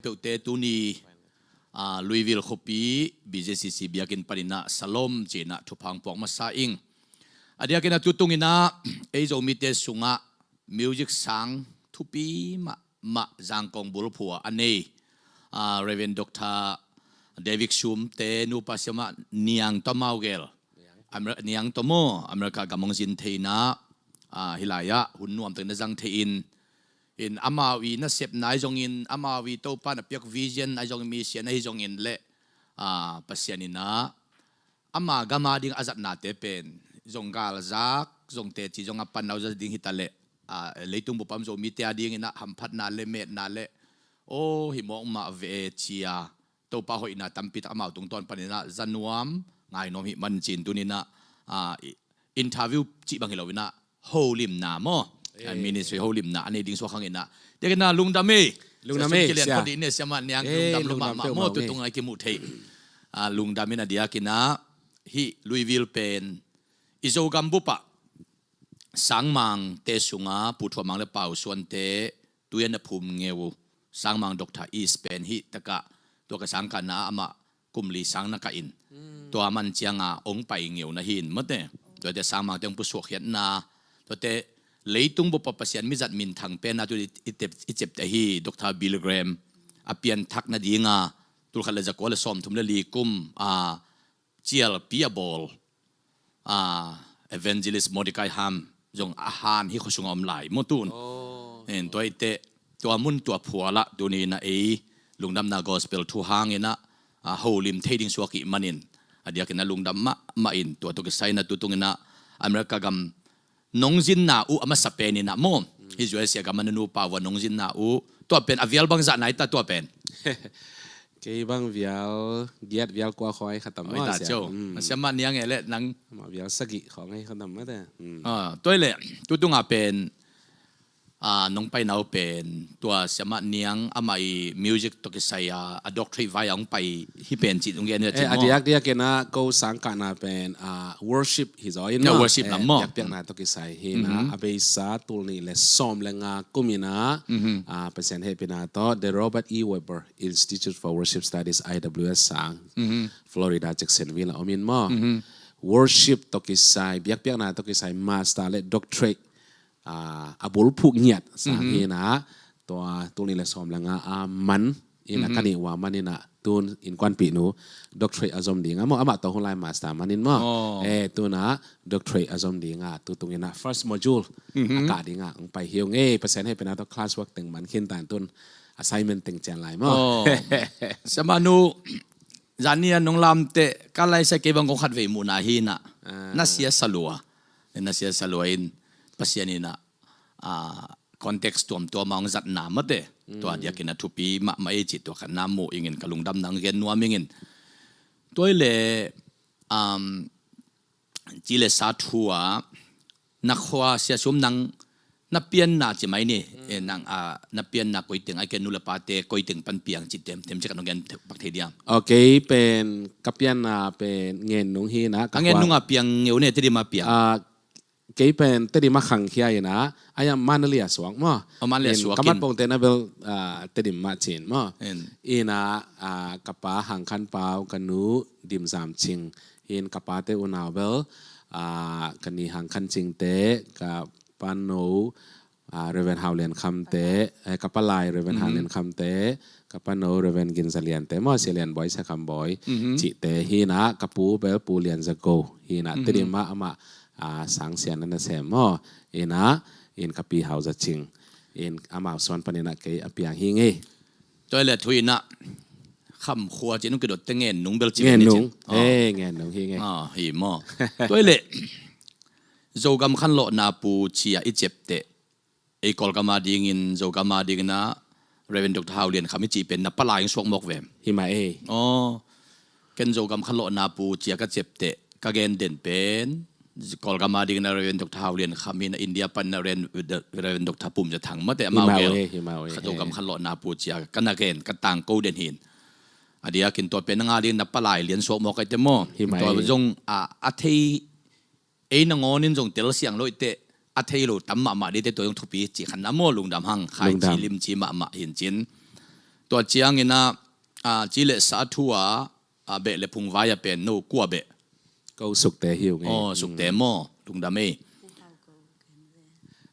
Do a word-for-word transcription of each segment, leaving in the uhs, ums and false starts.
peuhte tuni, ah, Louisville khuapi B J C C biakinn panin ah salom ci-in ah thupha puak masa ing. A diakin ah tutung in ah ei Zomite sungah music sang thupi mahmah Zangkong bulphuh a nei, ah, Reverend Doctor David Sum te nupa siamah Niang tawh amau gel. Amer-, Niang tawh maw, America gam hong zin thei in ah, ah, hih lai-ah hun nuam takin na zang thei in, in amau i nasepna ahi zongin, amau i Topa na piak vision ahi zongin, mission ahi zongin le, ah, Pasian in ah ama gam ading a zatnate pen zong galzak, zong teci zong a pan lo zat ding hi ta leh, ah, leitung bup a om Zomite adingin ah hamphatna le metna le, aw, hi mawk mah ve e ci-a Topa hoihna tampi tak amau tungtawn panin ah za nuam, ngai nuam hi man ci-in tuni-in ah, ah, i-, interview cih bang hi lo-in ah, holimna maw? Eh. Ah, ministry holimna a nei ding suak hangin ah. Diakin ah lungdam e. Lungdam e, sia sum kilian sia. Khuadih ni, siamah Niang, eh, lungdam lo lungdam mahmah peuhmah maw, e. Tutung a i kimuh theih. Ah, lungdam in a diakin ah hih Louisville pen i Zogam bup ah Sangmangte sungah Pu Thua Mang le Pau Suante, tui a na phum ngeu Sangmang Doctor East pen hih takah tua ka sangkahna ah amah kum li sang na kah in. Mm. Tua man ciangah hong pai ngeu na hi in mawte. Tuate Sangmangte hong pusuak khiatna, tuate leitung bup ah Pasian mizat minthang penna tu i, i tep, i ciapteh ahi Doctor Billy Graham a pianthak nadinga tul khat le za kua le sawmthum le li kum, ah, cialpi a bawl, ah, Evangelist Mordecai Ham zong a han hih khua sungah om lai maw tun. Oh. En, tua hi teh, tua mun tua phualah tuni-in ah ei lungdamna gospel thu hangin ah, ah, holim thei ding suak ih manin a diakin ah lungdam mahmah in, tua tawh kisai-in ah tutungin ah America gam nong zinna uh a masa penin ah maw, hih U S A gam a na nupa uh a nong zinna uh, tua pen a vial bangzah nai ta tua pen? Kei bang vial giat vial kua khawng ahi kha tam maw, sia? Oi, ta cio. Hmm. Siamah Niang e le nang? Amah vial sagih khawng ahi kha tam maw te? Hmm. Ah, tua hi leh tutung a pen, ah, nong paina uh pen tua siamah Niang amah i music tawh kisai a, a doctorate vai a hong pai hi pen cih hong gen ni. Eh, a diakdiakin ah ko sangkahna pen, ah, worship hi zaw in maw? Worship lam maw? Eh, biakpiakna tawh kisai hi-in ah, a beisa tul nih le sawm le nga kum in ah, ah, Pasian hehpihna tawh The Robert E. Webber Institute for Worship Studies, I W S sang, Florida Jacksonville ah om in maw? Worship tawh kisai, biakpiakna tawh kisai master le doctorate, ah, a bulphuh ngiat sang hi-in ah, tua tul nih le sawm le nga a man in ah, ka nih ua man in ah, tun innkuanpihnu doctorate a zom ding a maw, amah tawh hun lai master man in maw. Oh. Eh, tun ah doctorate a zom ding a, tutungin ah first module a kah ding a hong pai hi ung e. Pasian hehpihna tawh class work teng man khin ta in, tun assignment teng cian lai maw. Oh. Siamahnu, zan ni a nong lam teh ka lai sa kei bang kong khatvei muhna hi-in ah, ah, na sia sa lua. Na sia sa lua in Pasian in ah, ah, context tuamtuam a hong zatna mawte. Mm. Tua diakin ah thupi mahmah e cih tua khatna muh ingin ka lungdamna hong gen nuam ingin. Tua hi leh, um, ci le sa thu ah, na khua sia sum nang na pianna ci mai ni. Mm. Eh, nang, ah, na pianna koi teng, ahih kei leh nu le pate koi teng pan piang cih tem, tem cih khat hong gen pak thei diam? Okay, pen ka pianna pen Ngennung hi-in ah, ka khua Ngennung a piang ngeu ne, Tedim a piang? Ah, kei pen Tedim a khangkhia in ah, a hiam Mandalay a suak maw. Oh, Mandalay a suak in. Ka mat pongte na bel, ah, Tedim mah ci-in maw. In ah, ah, ka pa Hang Khan Pau, ka nu Dim Zam Cing. In ka pate unau bel, ah, ka ni Hang Khan Cing te, ka pano, ah, Reverend Hau Lian Kham te, eh, ka palai Reverend Hau Lian Kham te, ka pano Reverend Gin Za Lian te maw, Sia Lian Boi, Sia Kham Boi cihte hi-in ah, ka pu bel Pu Lian Za Go hi-in ah, Tedim ah amah, ah, sang sia na na sem maw. In ah, in ka pi Hau Za Cing, in amau suan panin ah kei a piang hi ing e. Tua hi leh thu in ah Kham khua ci-in hong kidot teh Ngennung bel ci ve ni cin. Ngennung. Oh. Eh, Ngennung hi ing e. Ah, hi maw. Tua hi leh Zogam khanlawhna pu ci-a i ciapteh, ei Kawlgam a dingin, Zogam a dingin ah Reverend Doctor Hau Lian Kham i cih pen na palai hong suak mawk ve? Hi mah e. Oh. Ken Zogam khanlawhna pu ci-a ka ciapteh, ka gen den pen Kawlgam a dingin ah Reverend Doctor Hau Lian Kham hi-in ah, India panin ah Reverend, Reverend Doctor Pum Za Thang mawte, amau gel. Hi mah e, hi mah e. Kha Zogam khanlawhna pu ci-a ka na gen, ka tangko den hi-in. A diakin tua pen nang a dingin na palai lian suak mawk ahih teh maw. Hi mah e. Tua zong a, a thei, ei nangawnin zong telsiang lo i teh, a thei lo tam mahmah ding teh, tua zong thupi cih khatna maw, lungdam hang, khai ci lim ci mahmah hi-in cin. Tua ciangin ah, ah, ci le sa thu a, ah, beh le phung vai a pen no kua beh? Ko Sukte hi uh ngei. Oh, Sukte maw? Lungdam ei.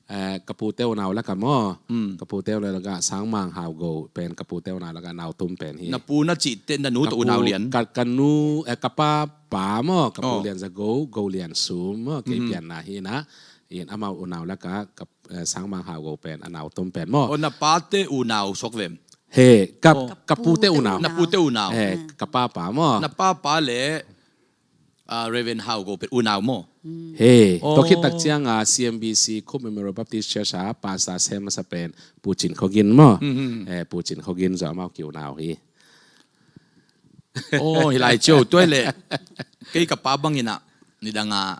Eh, ka pute unau laka maw? Mm. Ka pute unau laka Sangmang Hau Go pen ka pute unau laka nau tum pen hi. Na pu na cihte na nu tawh unau lian? Ka, ka nu, eh, ka pa pa maw? Ka pu Lian Za Go, Go Lian Sum maw? Kei pianna hi na. In amau unau laka ka, eh, Sangmang Hau Go pen a nau tum pen maw? Oh, na pate unau suak vem? He, ka, ka pute unau. Na pute unau. He, ka pa pa maw? Na pa pa le ah, Reverend Hau Go pen unau maw? He, tua khit tak ciang a C M B C Cope Memorial Baptist Church a pastor sem masa pen Pu Cin Khogin maw? Eh, Pu Cin Khogin zong amau ki unau hi. Oh, hi lai cio, tua le. Kei ka pa bangin ah, nidang a,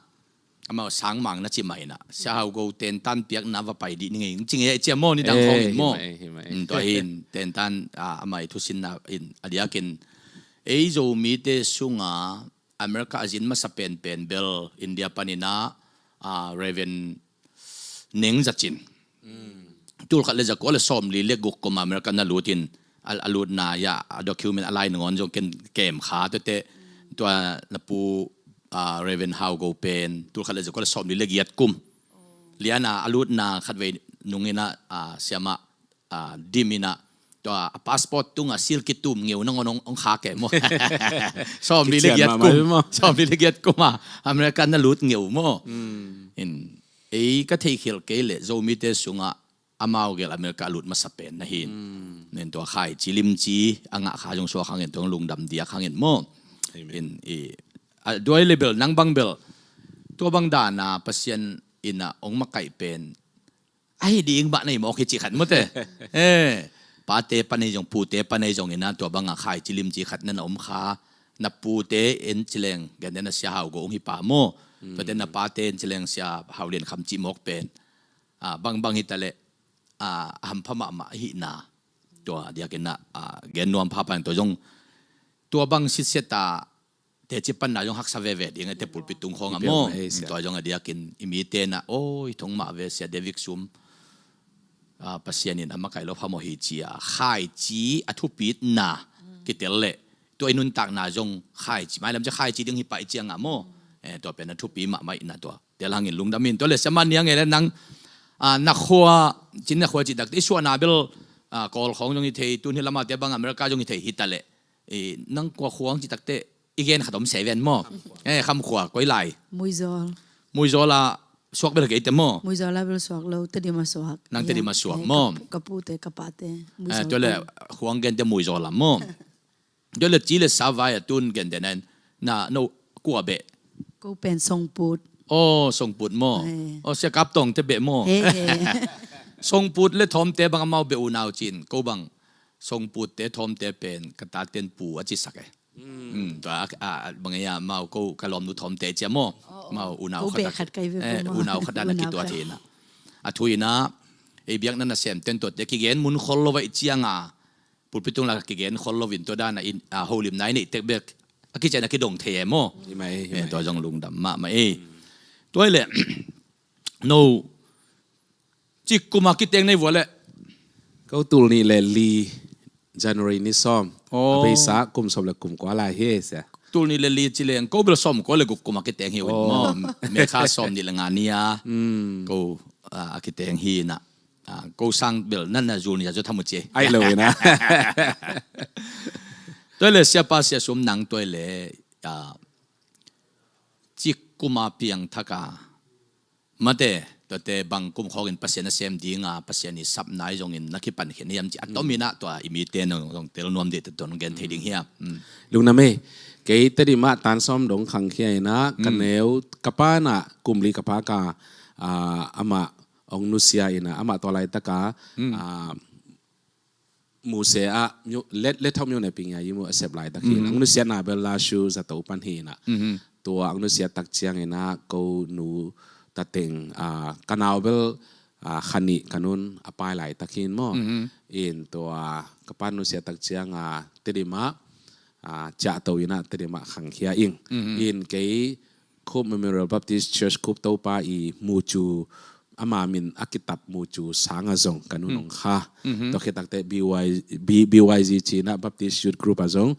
amau Sangmang na ci mah in ah, Sia Hau Go tentan piakna va pai dih ni ngei, ci ngei a i cia maw, nidang khawng in maw? Hi mah, hi mah. Tua hin, tentan, ah, amah i thusinna in, a diakin, ei Zomite sunga, America a zin masa penpen bel India panin ah, ah, Reverend Neng Za Cin. Tulkhat le zakua le sawmli le guk kum America na lutin a, a lutna ya a document a lai nangawn zong ken kem kha tuate tua na pu, ah, Reverend Hau Go pen tulkhat le zakua le sawmli le giat kum liana a lutna khatvei nungin ah, ah, siamah ah, dim in ah, tua a passport tunga seal kitum ngeu nangawn hong, hong khak e maw? Sawmli le giat kum, sawmli le giat kum a America na lut ngeu maw? In, ei ka theikhial kei le Zomite sungah amau gel America a lut masa pen na hin. Nen tua khaici limci a ngah kha zong suak hangin tua lungdam diak hangin maw? In, i, a, duai le bel, nang bang bel tua bang dana Pasian in ah hong makaih pen ahi ding mah na hi mawk hi cih khat maw te. Eh, pate pan ahi zong, pute pan ahi zong in ah tua banga khaici limci khat na na om kha. Na pute en ci leng gentehna Sia Hau Go hong hi pah maw? Tuate na pate en ci leng Sia Hau Lian Kham cih mawk pen, ah, bangbang hi ta leh, ah, a hampha mahmah ahihna tua diakin ah, ah, gen nuam phapha in tua zong tua bang sitsia ta teci panna zong haksa veve ding a te pulpit tung khawng a maw? Tua zong a diakin i mite na, oi, thong mah ve Sia David Sum, ah, Pasian in a makaih lo phamawh hi ci a khaici a thupitna kitel leh tua i nuntakna zong khaici mailam cia khaici ding hi pah i ciang a maw? Eh, tua pen a thupi mahmah ina tua tel hangin lungdam in tua le Sia Mania ngei le nang, ah, na khua, cin na khua cih takte i suahna bel, ah, Kawl khawng zong hi thei, tun hi lama te bang America zong hi thei hi ta leh, eh, nang kua khuang cih takte i gen khat om se ven maw? Eh, Kham khua koi lai? Muizawl. Muizawl a suak bel kei te maw? Muizawl a bel suak lo, Tedim a suak. Nang Tedim a suak maw? Ka, ka pute, ka pate. Eh, Muizawl tua le khuang gen te Muizawl a maw? Tua le ci le sa vai a tun gen te nen na no kua beh? Ko pen Songput. Oh, Songput maw? Eh. Oh, Sia Kap Tawng te beh maw? Eh, eh. Songput le Thawmte bang amau beh unau cin, ko bang Songput te Thawmte pen ka taten pu a cisak e. Mm, tua a, a, a, bang a mau ko ka lawmnu Thawmte cia maw? Oh, oh. Mau unau khat a, eh, unau khat a na kituat hi na. A thu ina, ei biakna na sem ten tuate kigen mun khol lo vai cianga pulpit tung lak a kigen khol lo vin tua dana in, a, holim nai nei tek bek a kicia na kidong thei e maw? Hi mai, hi mai. Eh, tua zong lungdam mahmah e. Tua le no cik kuma kiteng nei vua le. Ko tul nih le li January ni sawm. Oh. A beisa kum sawm le kum kua lai hi sia. Tul nih le li ci leng ko bel sawm kua le guk kuma kiteng hi uh maw? Mekha sawm nih le nga nia. Mm. Ko, ah, a kiteng hi na. Ah, ko sang bel nan na zul nia zo thamu ci. Ai lo ina. Tua le siapa sia sum nang tua le, ah, cik kuma piang thaka. Mate, tuate bang kum khawngin Pasian a sem dinga, Pasian i sapna i zongin na kipan khin hiam ci a tom ina tua i mite nong zong tel nuam dih te tua nong gen thei ding hiam? Mm. Lungdam e, kei Tedim ah tan sawm dong khangkhia ina, ka neu, ka pa na kum li ka pa ka, ah, amah ong nusia ina, amah tua laitaka, ah, Muse ah, let, let thok myo ne ping ya yi mu a sep lai tak hi. Ang nusiat na bel la shu za to pan hi na. Tua ang nusiat tak ciang ina ko nu ta teng, ah, ka nau bel, ah, khani ka nun a pai lai tak hin mo. In tua ka pan nusiat tak ciang, ah, Tedim ah, ah, cia to ina Tedim ah khang khia ing. In kei Cope Memorial Baptist Church Cope Topa i mu cu, ama min a kitap Mucu Sang ah zong ka nu nong kha. Tua khit takteh B Y, B-, B Y Z ci-in ah Baptist Youth Group ah zong,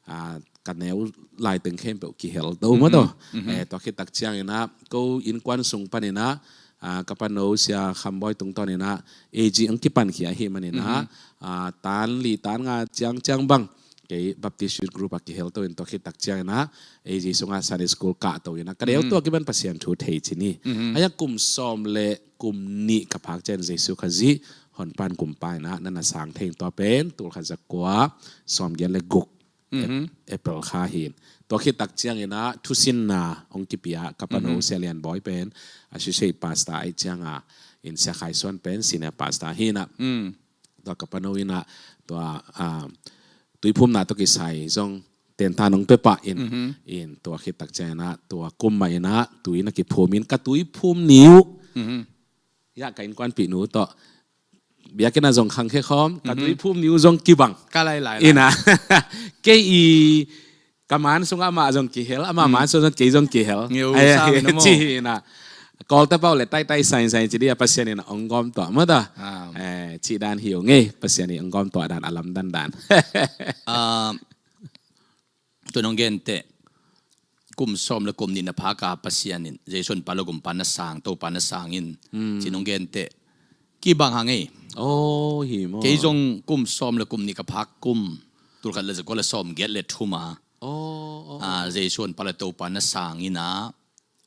ah, ka neu laiteng khempeuh kihel to maw taw. Eh, tua khit tak ciangin ah ko innkuan sung panin ah, ah, ka pano Sia Kham Bawi tungtawnin ah A G hong kipankhia ahih manin ah, ah, tan li tan nga ciangciang bang kei Baptist Youth Group ah kihel to in, tua khit tak ciangin ah A G sungah Sunday School kah to in ah ka neu tua kipan Pasian thu thei ci ni. Ahi zongin kum sawm le kum nih ka phak ciang Jesu Khazih Honpa in Kumpa in ah na na sang thei in, tua pen tul khat za kua sawmgiat le guk Ap-, April kha hi in. Tua khit tak ciangin ah thusinna hong kipia ka pano Sia Lian Bawi pen associate pastor ahih ciangin ah, in Sia Khai Suan pen senior pastor hi in ah. Tua ka pano in ah tua, ah, tuiphumna tawh kisai zong tenta nong pia pah in, in tua khit tak ciangin ah tua kum mah in ah tui na kiphum in ka tuiphum ni uh. Ya, ka innkuanpih nu tawh biakinn ah zong khangkhia khawm, ka tuiphum ni uh zong kibang. Ka lai lai lai. In ah kei i ka man sungah amah zong kihel, amah man sungah zong kei zong kihel. Ngeu ai, sam in ah maw. Ci hi in ah. Kawlte pau le taitai saisai ci dih a, Pasian in ah hong gawm tuah maw taw. Ah. Eh, cih dan hi uh ngei, Pasian in hong gawm tuah dan, a lamdang dan. Ah, tu nong gente kum sawm le kum nih na phak a Pasian in Jesu Honpa le Kumpa na sang, Topa na sang in, ci nong gente kibang hang ei. Oh, hi maw. Kei zong kum sawm le kum nih ka phak kum, tul khat le za kua le sawmgiat le thum a, oh, oh, ah, Jesu Honpa le Topa na sang in ah,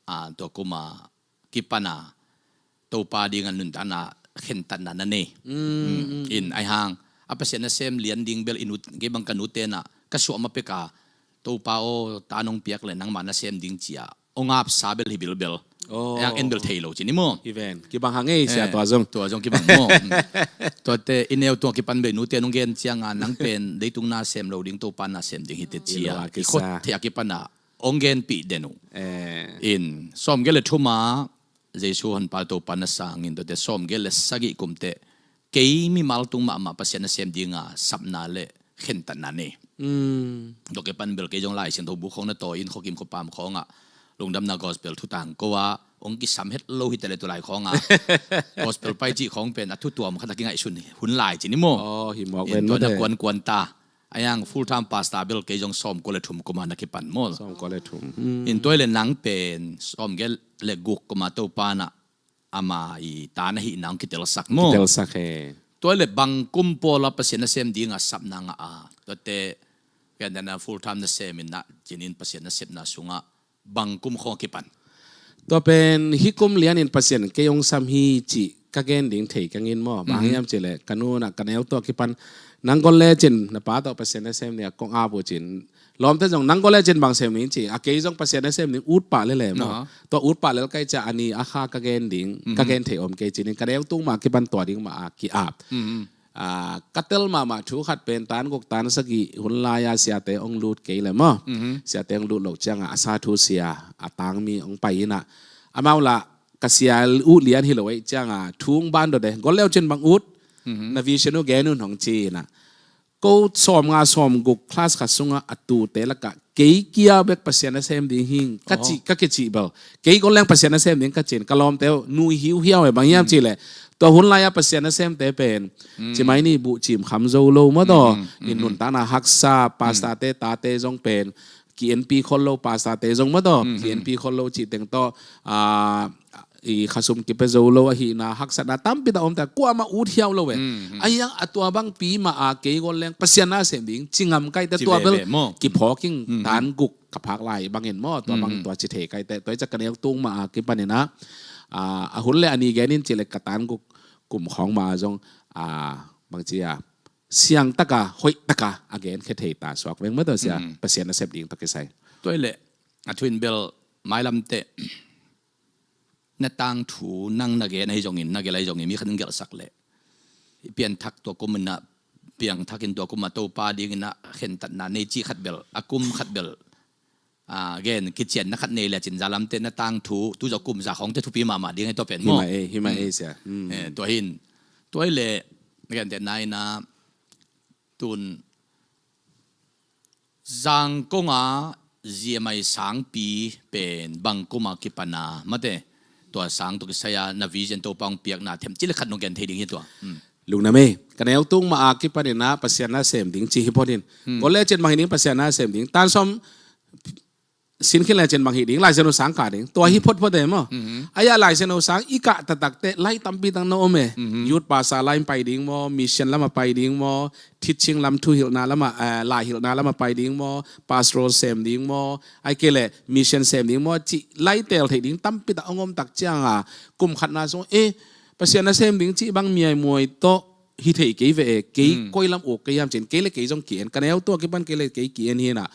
ah, tua kum a kipan a Topa ding a nuntakna khentatna na nei. Mm, mm. In, ahi hang a Pasian nasem lian ding bel i nu, kei bang ka nute in ah ka suah ma pek a, Topa aw, ta nong piak le nangma nasem ding ci a hong apsa bel hi bilbel. Oh. Ahi hang en bel thei lo ci ni maw. Hi ven. Kibang hang ei Sia. Eh, tua zong, tua zong kibang maw. Mm. Tuate i neu tung a kipan bel nute nong gen ciangin nang pen leitung nasem lo ding, Topa nasem ding hi teh ci a, i lo a kisa, i khut thei a kipan a hong genpih den uh. Eh. In, sawmgiat le thum a Jesu Honpa Topa na sang in, tuate sawmgiat le sagih kum teh kei mimal tung mahmah Pasian nasem ding a sapna le khentatna nei. Mm. Tua kipan bel kei zong Lai Siangtho bu khawng na tawi in, khuakim khuapam khawng ah lungdamna gospel thu tangko a hong kisam het lo hi teh le, tu lai khawng ah gospel pai cih khawng pen a thu tuam khat a kingaihsun hun lai ci ni maw. Oh, hi mawk ven. In, tua na kuankuan ta. Ahi hang full time pastor bel kei zong sawmkua le thum kum a na kipan maw. Sawmkua le thum. Hmm. In, tua hi le nang pen sawmgiat le guk kum a Topa in ah ama i ta na hihna hong kitelsak maw. Kitelsak hi. Tua hi le bang kum pawl a Pasian nasem ding a sapna ngah a, tuate, ken dan a full time nasem in ah, ci-in Pasian nasepna sungah bang kum khawng a kipan? Tua pen hih kum lianin Pasian kei hong sam hi cih ka gen ding thei keng in maw. Bang hang hiam cih leh ka nu in ah ka neu tua kipan nang gol lecin na pa tawh Pasian nasem ding a kong ap uh cin, lawmte zong nang gol lecin bang sem ning ci a, kei zong Pasian nasem ding ut pah lel e maw. Aha. Tua ut pah lel ka hih ciang a ni a kha ka gen ding, ka gen thei om kei ci-in ka neu tung mah kipan tua ding mah a ki-ap. Ah, ka tel mahmah thu khat pen tan guk tan sagih hun lai-a siate hong lut kei le maw. Mhm. Siate hong lut loh ciangin a sa thu sia a tangmi hong pai in ah, amau lah ka sia uh lian hi lo ahih ciangin thu hong ban dot e, gol le uh cin bang ut, mhm, na vision uh gen un hong ci in ah. Ko sawmnga sawmguk class khat sungah a tute lakah kei kia bek Pasian nasem ding hi ing ka cih, ka kicih bel. Kei gol leng Pasian nasem ding ka ci-in ka lawmte uh nui hiuhiau e, bang hiam cih leh tua hun lai-a Pasian nasemte pen ci mai ni, buh cim kham zo lo maw taw. In, nuntakna haksa, pastorte tate zong pen ki-enpi khol lo, pastorte zong maw taw, ki-enpi khol lo cih teng tawh, ah, i khasum kipia zo lo ahihna, haksatna tampi tak om ta, kuamah ut hiau lo e. Ahi hang a tua bangpi mah a kei gol leng Pasian nasem ding ci ngam ka hih teh, tua bel kiphawk ing. Tan guk ka phak lai bangin maw, tua bang tua ci thei ka hih teh, tua hi ciang ka neu tung mah a kipan in ah, ah, a hun le a ni gen in cih leh ka tan guk kum khawng mah a zong, ah, bang ci a, siang tak a, hoih tak a a gen khe thei ta suak veng maw taw sia, Pasian nasep ding tawh kisai. Tua hi le a thu in bel mailam teh na tangthu nang na gen ahi zongin, na gelh ahi zongin, mi khat in gelhsak leh, i pianthak tua kum in ah, piangthak in tua kum a Topa ding in ah khentatna nei cih khat bel, a kum khat bel, ah, gen kicianna khat nei le cin, zalam teh na tangthu tu zawh kum za khawng teh thupi mahmah ding ahi tua pen maw. Hi mah e, hi mah e sia. Eh, tua hi in, tua hi le na gen teh nai na tun Zangkong a ziamai sangpi pen bang kum a kipan a, mate, tua sang tawh kisai-a na vision Topa hong piakna themcik le khat nong gen thei ding hi tua. Lungdam ei. Ka neu tung mah a kipanin ah Pasian na sem ding ci hi phot in. College in bang hi ding Pasian na sem ding. Tan sawm sin khin le cin bang hi ding, Laisiangtho sang kah ding. Tua hi photphot e maw. Aia Laisiangtho sang i kah taktak teh lai tampi tak na om e. Youth pastor lai pai ding maw, mission lam a pai ding maw, teaching lam, thuhilhna lam a, eh, laihilhna lam a pai ding maw, pastoral sem ding maw, ai kei le mission sem ding maw, cih lai tel thei ding tampi tak hong om tak ciang a, kum khatna sung, eh, Pasian na sem ding cih bang miaimuai tawh hi thei kei ve e, kei koi lam uk kei hiam cin, kei le kei zong ki-en, ka neu tua kipan kei le kei ki-en hi na.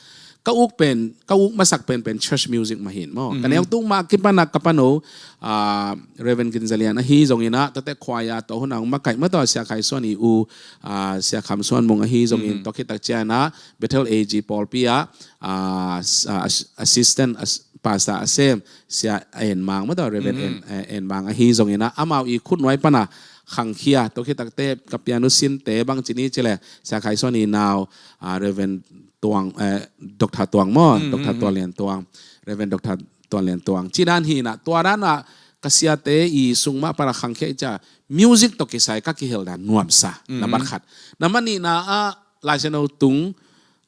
Ka uk pen, ka uk masak penpen church music mah hi in maw. Ka neu tung mah kipan ah ka pano, ah, Reverend Gin Za Lian ahi zongin ah, tuate choir tawh hun a hong makaih maw tawh, Sia Khai Suan i u, ah, Sia Kham Suan Mung ahi zongin, tua khit tak ciang ah Bethel A G pawlpi ah, ah, s-, ah, as-, assistant as-, pastor a sem, Sia En Mang maw tawh, Reverend En, eh, En Mang ahi zongin ah, amau i khutnuai pan a khangkhia, tua khit tak teh ka piano sinte bang ci ni ci le, Sia Khai Suan i nau, ah, Reverend Tuang, eh, Doctor Tuang maw, Doctor Tuan Lian Tuang, Reverend Doctor Tuan Lian Tuang. Ci dan hi na, tua dan a ka siate i sung mah pan a khangkhia i cia, music tawh kisai ka kihelna nuamsa, nambat khat. Nambat nihna ah, Laisiangtho tung,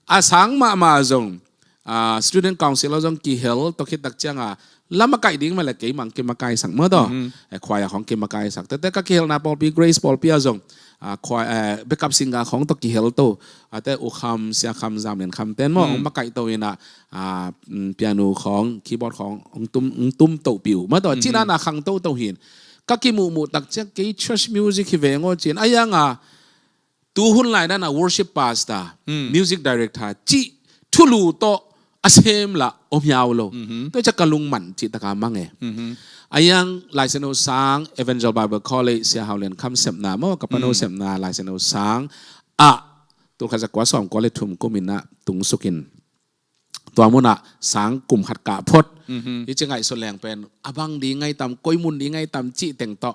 a sang mahmah zong, ah, Student Council ah zong kihel, tua khit tak ciang a, lam a kaih ding mah le kei mang kimakaisak maw tawh. Eh, choir khong kimakaisak. Tuate ka kihelna pawlpi, Grace pawlpi ah zong, ah, choir, eh, backup singer khong tawh kihel to. Ate U Kham, Sia Kham, Zam Lian Kham ten maw, hong makaih to in ah, ah, mm, piano khong, keyboard khong, hong tum, hong tum to piu. Maw tawh, ci dan a khang toto hi in. Ka kimuhmuh tak ciang kei church music hi veng aw cin. A yang a, tu hun lai dan a worship pastor, music director, cih thulu tawh a sem lah om hiau lo. Tua ciah ka lungman cih taka mang e. A yang Laisiangtho sang, Evangel Bible College, Sia Hau Lian Kham sepna maw, ka pano sepna Laisiangtho sang ah, tul khat za kua sawm kua le thum kum in ah tungsukin. Tua mun ah sang kum khat kah phot. Hi ci ngaihsut leng pen, a bang ding ngai tam, koi mun ding ngai tam cih teng tawh.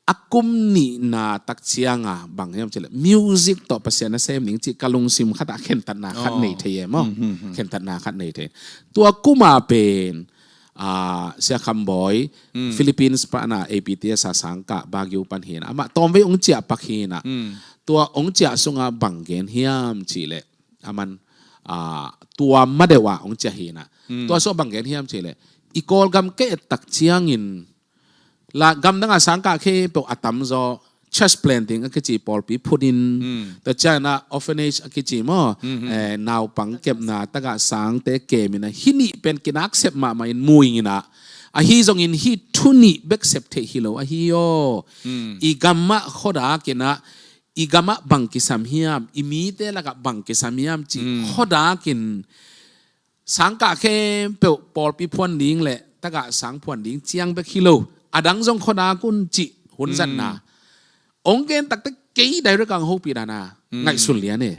A kum nihna tak ciang a bang hiam cih leh, music tawh Pasian na sem ding cih ka lungsim khat ah khentatna khat nei thei e maw. Khentatna khat nei thei. Tua kum a pen, ah, Sia Kham Bawi, Philippines pan a A P T S a sang kah Baguio pan hi na. Amah tawmvei hong ciah pak hi na. Tua hong ciah sung a bang gen hiam cih leh, a man, ah, tua ma deuh ah hong ciah hi na. Tua sung a bang gen hiam cih leh, i Kawlgam ka et tak ciangin, la, gamdang a sang kah khempeuh a tamzaw church planting a kici pawlpi phut in, tua ciang in ah orphanage a kici maw, eh, naupang kepna tagah sangte kem in ah, hih nih pen kinak sep mahmah in mu ing in ah, ahi zongin hih thu nih bek sep theih hi lo ahi aw. I gam ah khuadak in ah, i gam ah bang kisam hiam, i mite lakah bang kisam hiam cih khuadak in, sang kah khempeuh pawlpi phuan ding le tagah sang phuan ding ciang bek hi lo, a dang zong khuadak un cih hun zatna. Hong gen taktak kei direct ang hopih dan a ngaihsun lian e.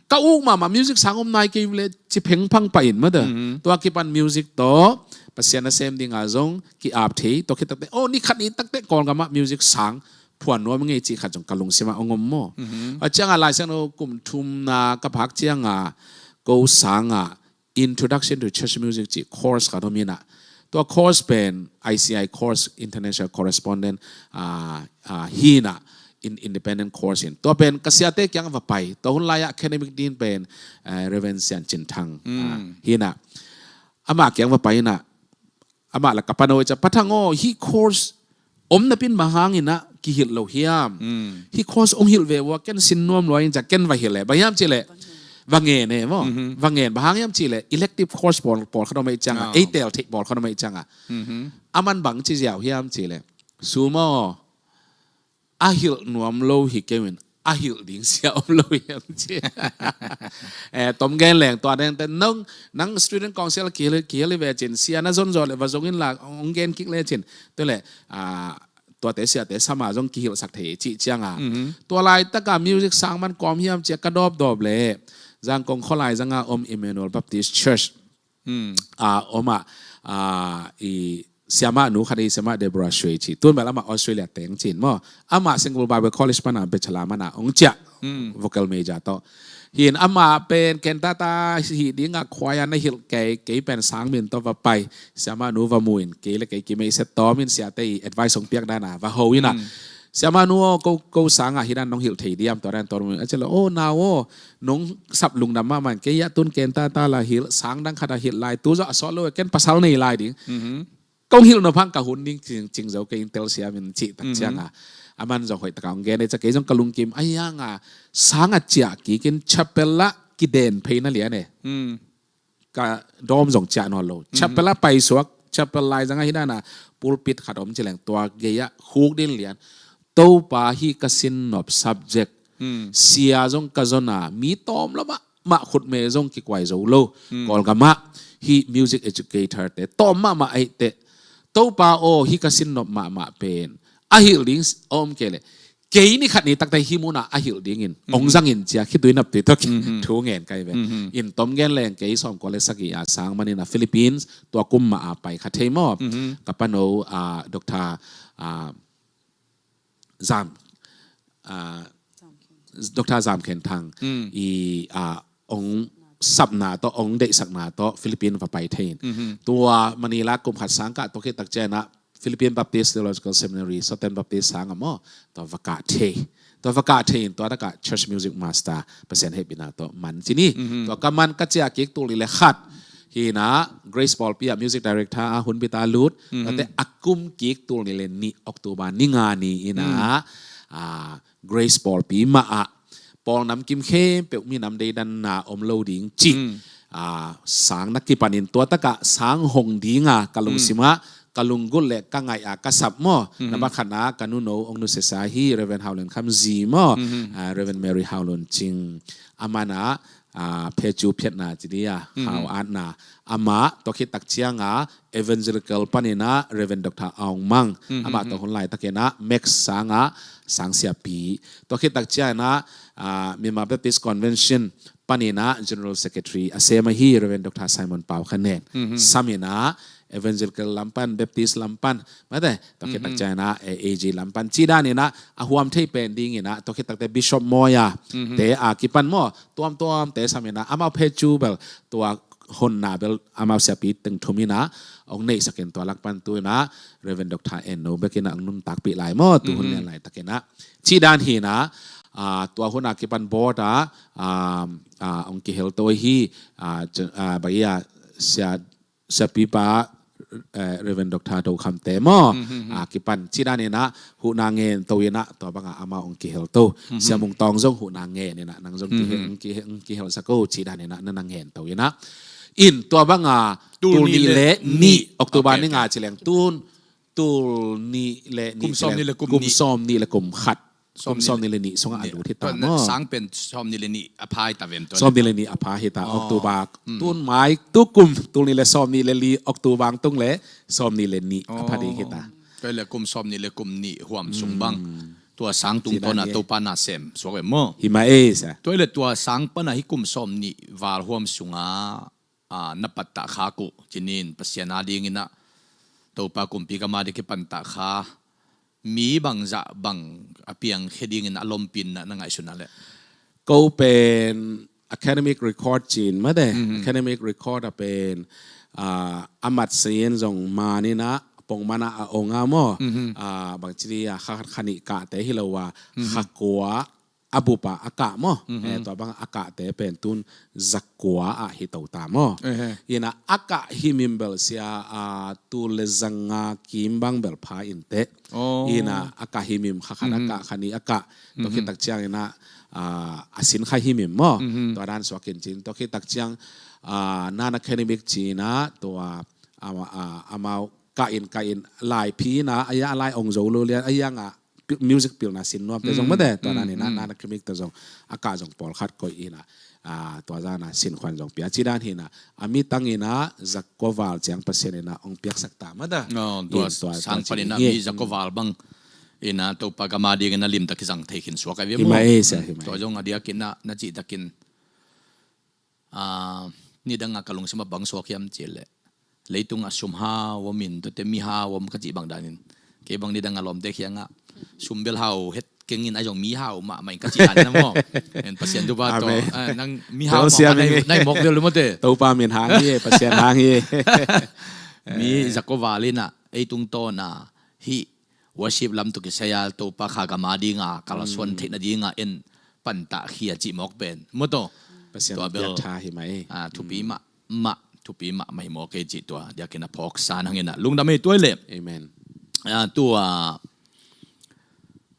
Ka uk mahmah music sang om nai kei le ci phengphang pah in mata. Tua kipan music tawh Pasian na sem ding a zong ki-ap thei, tua khit taktak, oh, ni khat ni taktak Kawlgam ah music sang phuan nuam ngei cih khat zong ka lungsim ah hong om maw. A ciang a Laisiangtho kum thumna ka phak ciang a ko sang a Introduction to Church Music cih course khat om hi na. Tua course pen I C I course, International Correspondent, ah, ah, hi na, in, independent course in. Tua pen ka siate kiang va pai. Tua hun lai ah academic dean pen, eh, Reverend Sian Cin Thang, ah, hi na. Amah kiang va pai na. Amah la ka pano i ca, "Pa Thang aw, hih course om napi in bang hangin ah kihilh lo hiam? Hih course hong hilh ve ua, ken sin nuam lua ing," ca ken va hilh e. Bang hiam cih leh, va ngen e maw. Va ngen, bang hang hiam cih leh, elective course pawl, pawlkhat om ahih ciang a, ei tel theih pawlkhat om ahih ciang a. A man bang ci ziau hiam cih leh, "Sum aw, a hilh nuam lo hi kei un, a hilh ding sia om lo hiam?" ci. Eh, tom gen leng tua deng te, "Nong, nang student council kihilh, kihilh hi ve cin, sia na zon zaw le va zong in la, hong gen kik le cin." Tua le, ah, tuate siate sama zong kihilhsak thei cih ciang a. Tua laitak a music sang man kawm hiam ci a ka dawpdawp le, Zangkong khualai zang a om Emmanuel Baptist Church a om a, a, i siamah nu khat hi, Siamah Deborah Sui ci. Tun bel amah Australia teng cin maw. Amah Singapore Bible College pan a bachelor man a hong ciah. Vocal major tawh. Hin amah pen kentata hih dingah khuaia na hilh kei, kei pen sang min tawh va pai, siamah nu va mu in, kei le kei kimeihset tawm in siate i advice hong piak dana va ho ina. Siamah nu aw, ko, ko sangah hih dan nong hilh thei diam, tua dan tawm in a ci le, aw nau aw, nong sap lungdam mahmah in, kei ah tun kentata la hilh, sang dang khat a hilh lai, tu zawh a sawt lo, ken pasal nei lai ding. Kong hilh nop hang ka hun ding cing, cing zo kei in telsiam in cih tak cianga, aman zong hoih taka hong gen ei cia, kei zong ka lungkim a hianga, sang a ciah kikin chapel ah kiden phei na lian e. Ka dawm zong ciah nawn lo. Chapel ah paisuak, chapel lai zanga hih dana pulpit khat om ci leng tua gei ah khuk din lian. Topa hih ka sin nop subject sia zong ka zona, mi tawm lamah mah khutme zong kikuai zo lo. Kawlgamah hih music educator te tawm mahmah aih teh, Topa aw, hih ka sin nop mahmah pen a hilh ding a om kei leh, kei ni khat ni takte hih munah a hilh dingin hong zangin cia, khitui naptui tawh thu ngen kai ve. In tom gen leng kei sawmkua le sagih a sang manin a Philippines tua kum mah a pai kha thei maw. Ka pano, ah, Doctor, ah, Zam, ah, Doctor Zam Khen Thang i, ah, ong sapna tawh, ong deihsakna tawh Philippines va pai thei in. Tua Manila kum khat sang kah, tua khit tak ciangin ah Philippine Baptist Theological Seminary, Southern Baptist sang a maw, tua va kah thei. Tua va kah thei in tua takah church music master, Pasian hehpihna tawh man ci ni. Tua ka man ka ciah kik tul nih le khat hi in ah, Grace Pawlpi ah music director a hun bit a lut. Tuate a kum kik tul nih le nih, October ni nga ni in ah, ah, Grace Pawlpi mah ah, pawl nam kim khempeuh minam deidanna om lo ding cih, ah, sang na kipanin tua takah sang hong dinga ka lungsim ah, ka lunggulh le ka ngaih a ka sap maw. Na bakhatna ka nuno ong nusiasa hi, Reverend Hau Lun Kham zi maw, ah, Reverend Mary Hau Lun Cing, aman ah, ah, phecu phiatna ci dia, hau atna. Amah tua khit tak cianga Evangelical panin ah Reverend Doctor Aung Mang, amah tua hun laitakin ah Max sangah sang siapi. Tua khit tak ciangin ah, ah, Myanmar Baptist Convention panin ah General Secretary a sem ahi Reverend Doctor Simon Pau Khan Nen sam in ah, Evangelical lam pan, Baptist lam pan, mate, tua khit tak ciangin ah, eh, A G lam pan cih danin ah a huam thei pen dingin ah, tua khit takte Bishop Moya te a kipan maw, tuamtuam te sam in ah, amau phecu bel tua honna bel amau siapi teng thum in ah ong neihsak in, tua lak pan tu in ah Reverend Doctor En No bek in ah ong nuntakpih lai maw, tu hun lian laitakin ah. Cih dan hi in ah, ah, tua hun a kipan board ah, ah, ah, ong kihel to hi, ah, bang hi a, sia siapipa, eh, Reverend Doctor Do Kham te maw, ah, kipan cih danin ah huhna ngen to in ah, tua bangah amau ong kihel to. Sia Mung Tawng zong huhna ngen in ah, nang zong kihel, ong kihel, ong kihel sa ko cih danin ah na na ngen to in ah. In tua bangah tul nih le nih, October ni nga ci leng tun, tul nih le nih, kum sawm nih le kum sawm nih le kum khat. Kum sawm nih le nih sungah a lut hi ta maw. Sang pen sawm nih le nih a pha hi ta vem tua. Sawm nih le nih a pha hi ta, October. Tun mai tu kum tul nih le sawm nih le li, October tung le sawm nih le nih a pha ding hi ta. Tua le kum sawm nih le kum nih huam sung bang, tua sang tungtawn a Topa na sem suak ve maw. Hi mah e sa. Tua le tua sang pan a hih kum sawm nih val huam sunga, ah, na pattah khak uh, cinin Pasian a dingin ah Topa kumpi gam a ding kipan tah kha mi bangzah bang a piangkhia dingin a lompinna na ngaihsun a leh? Ko pen academic record cin mate, academic record a pen, ah, a mat sayin zong manin ah pongman ah a ong a maw. Ah, bangci dia kha khat kha nih kahte hi lo a, kha kua a bup a a kah maw. Eh, tua bang a kahte pen tun zakua ah hi to ta maw. Ina a kah himhim bel sia, ah, tul le zanga kim bang bel pha inteh. Ina a kah himhim, kha khat a kah, kha nih a kah. Tua khit tak ciang ina, ah, a sin kha himhim maw. Tua dan suak in cin. Tua khit tak ciang, ah, non-academic cina tua, ah, ah, amau kah in, kah in lai phi ina, a ya lai ong zo lo lian, a ya nga music pilna sin nuam te zong mate, tua dan ina non-academic te zong a kah zong pawlkhat koih ina, ah, tua zana sin khuan zong pia ci dan hi ina, a mi tang ina zakua val ciang Pasian ina ong piaksak ta mate. Tua sang pan ina mi zakua val bang ina Topa gam a dingin a limtak kizang thei khin suak a ve maw. Tua zong a diakin na, na cih takin, ah, nidang a ka lungsim a bang suak hiam cih leh, leitung a sum hau om in, tuate mi hau om ka cih bang danin, kei bang nidang a lawmte kiangah sum bel hau het kengin a zong mihau mahmah in ka cih dan na maw. En Pasian thupha tawh. Amen. Ah, nang mihau Tawh siam mahmah nai, ing e. Nai mawk vel lu mawte. Topa min hang hi e, Pasian hang hi e. Mi zako val in ah ei tungtawn ah hih worship lam tawh kisai a Topa kha gam a ding a kalsuan theih nading a en pantah khia cih mawk pen maw tawh. Pasian tua bel piak tha hi mah e. Ah, thupi mah mah, thupi mah mah hi mawk e cih tua diakin a phawksa nang in ah lungdam e tua i leh. Amen. Ah, tua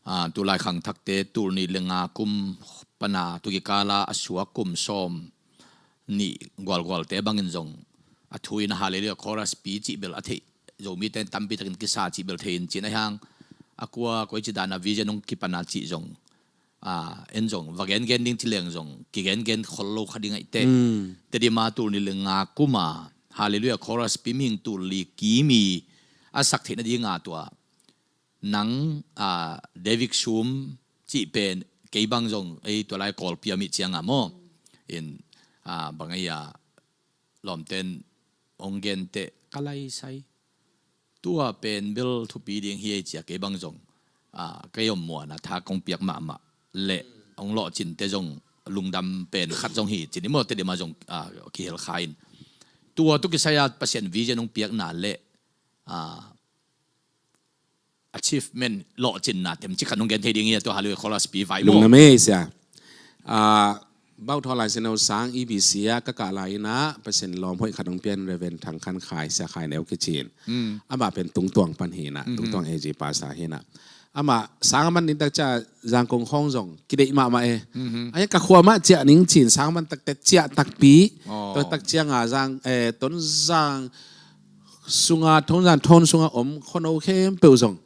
ah, tulai khangthakte tul nih le nga kum pana tu kikala a suak kum sawm nih gualgualte bangin zong a thu in a Hallelujah chorus pi cih bel a theih Zomite in tampi takin kisa cih bel thei in cin a hiang a kua koi ci dana vision hong kipana cih zong ah, en zong va gengen ding ci leng zong kigengen khol lo kha ding aih teh. Tedim a tul nih le nga kum a Hallelujah chorus pi mihing tul li kimi a sak theih nading a tua nang ah, David Sum cih pen kei bang zong ei tua lai Kawlpi a mih ciang a maw in ah, bang ei a lawmten hong gen teh ka laisai tua pen bel thupi ding hi ei cia kei bang zong ah, kei om muan a tha kong piak mahmah le hong lawhcin te zong lungdam pen khat zong hi cin i maw Tedim a zong ah, kihel kha in tua tu kisai a Pasian vision hong piakna le ah, achievement lawhcinna temcik khat nong gen thei ding hi a tua Hallelujah chorus pi vai maw. Lungdam e sia. Ah, Bauthawh Lai Siangtho sang E B C a ka kah lai in ah Pasian lawm hoih khat nong pian Reverend Thang Khan Khai, Sia Khai Neu kici in. Amah pen Tungtuang pan hi in ah, Tungtuang A G pastor hi in ah. Amah sang a man ding tak cia Zangkong khawng zong kideih mahmah e. Ahi ka khua mah ciah ning cin sang a man tak teh ciah takpi. Tua tak ciang a Zang, eh, Tonzang sunga, Tonzang thawn sunga om khuano khempeuh zong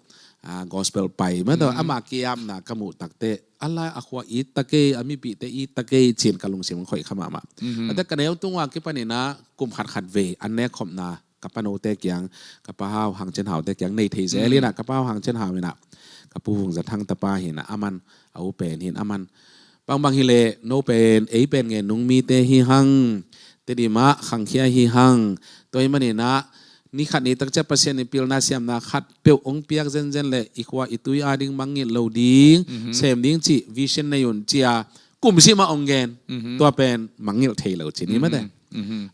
ah, gospel pai mah tawh amah kiapna ka muh tak teh a lai a khua it ta kei, a mipihte it ta kei cin ka lungsim hong khoih kha mahmah. Ate ka neu tung a kipan in ah kum khat khat vei an nek khopna ka panote kiang, ka pa Hau Hang Cen Haute kiang nei thei zel in ah ka pa Hau Hang Cen Hau in ah ka pu Vung Za Thang tapa hi in ah a man a u pen hi in a man Bangbang hileh no pen ei pen ngen nung mite hi hang, Tedim ah khangkhia hi hang. Tua hi manin ah ni khat ni takcia Pasian in pilna siamna khat peuh hong piak zenzen le i khua i tui a ding mangngilh lo ding sem ding cih vision nei un cia kumsim ah hong gen. Tua pen mangngilh thei lo cih ni mate.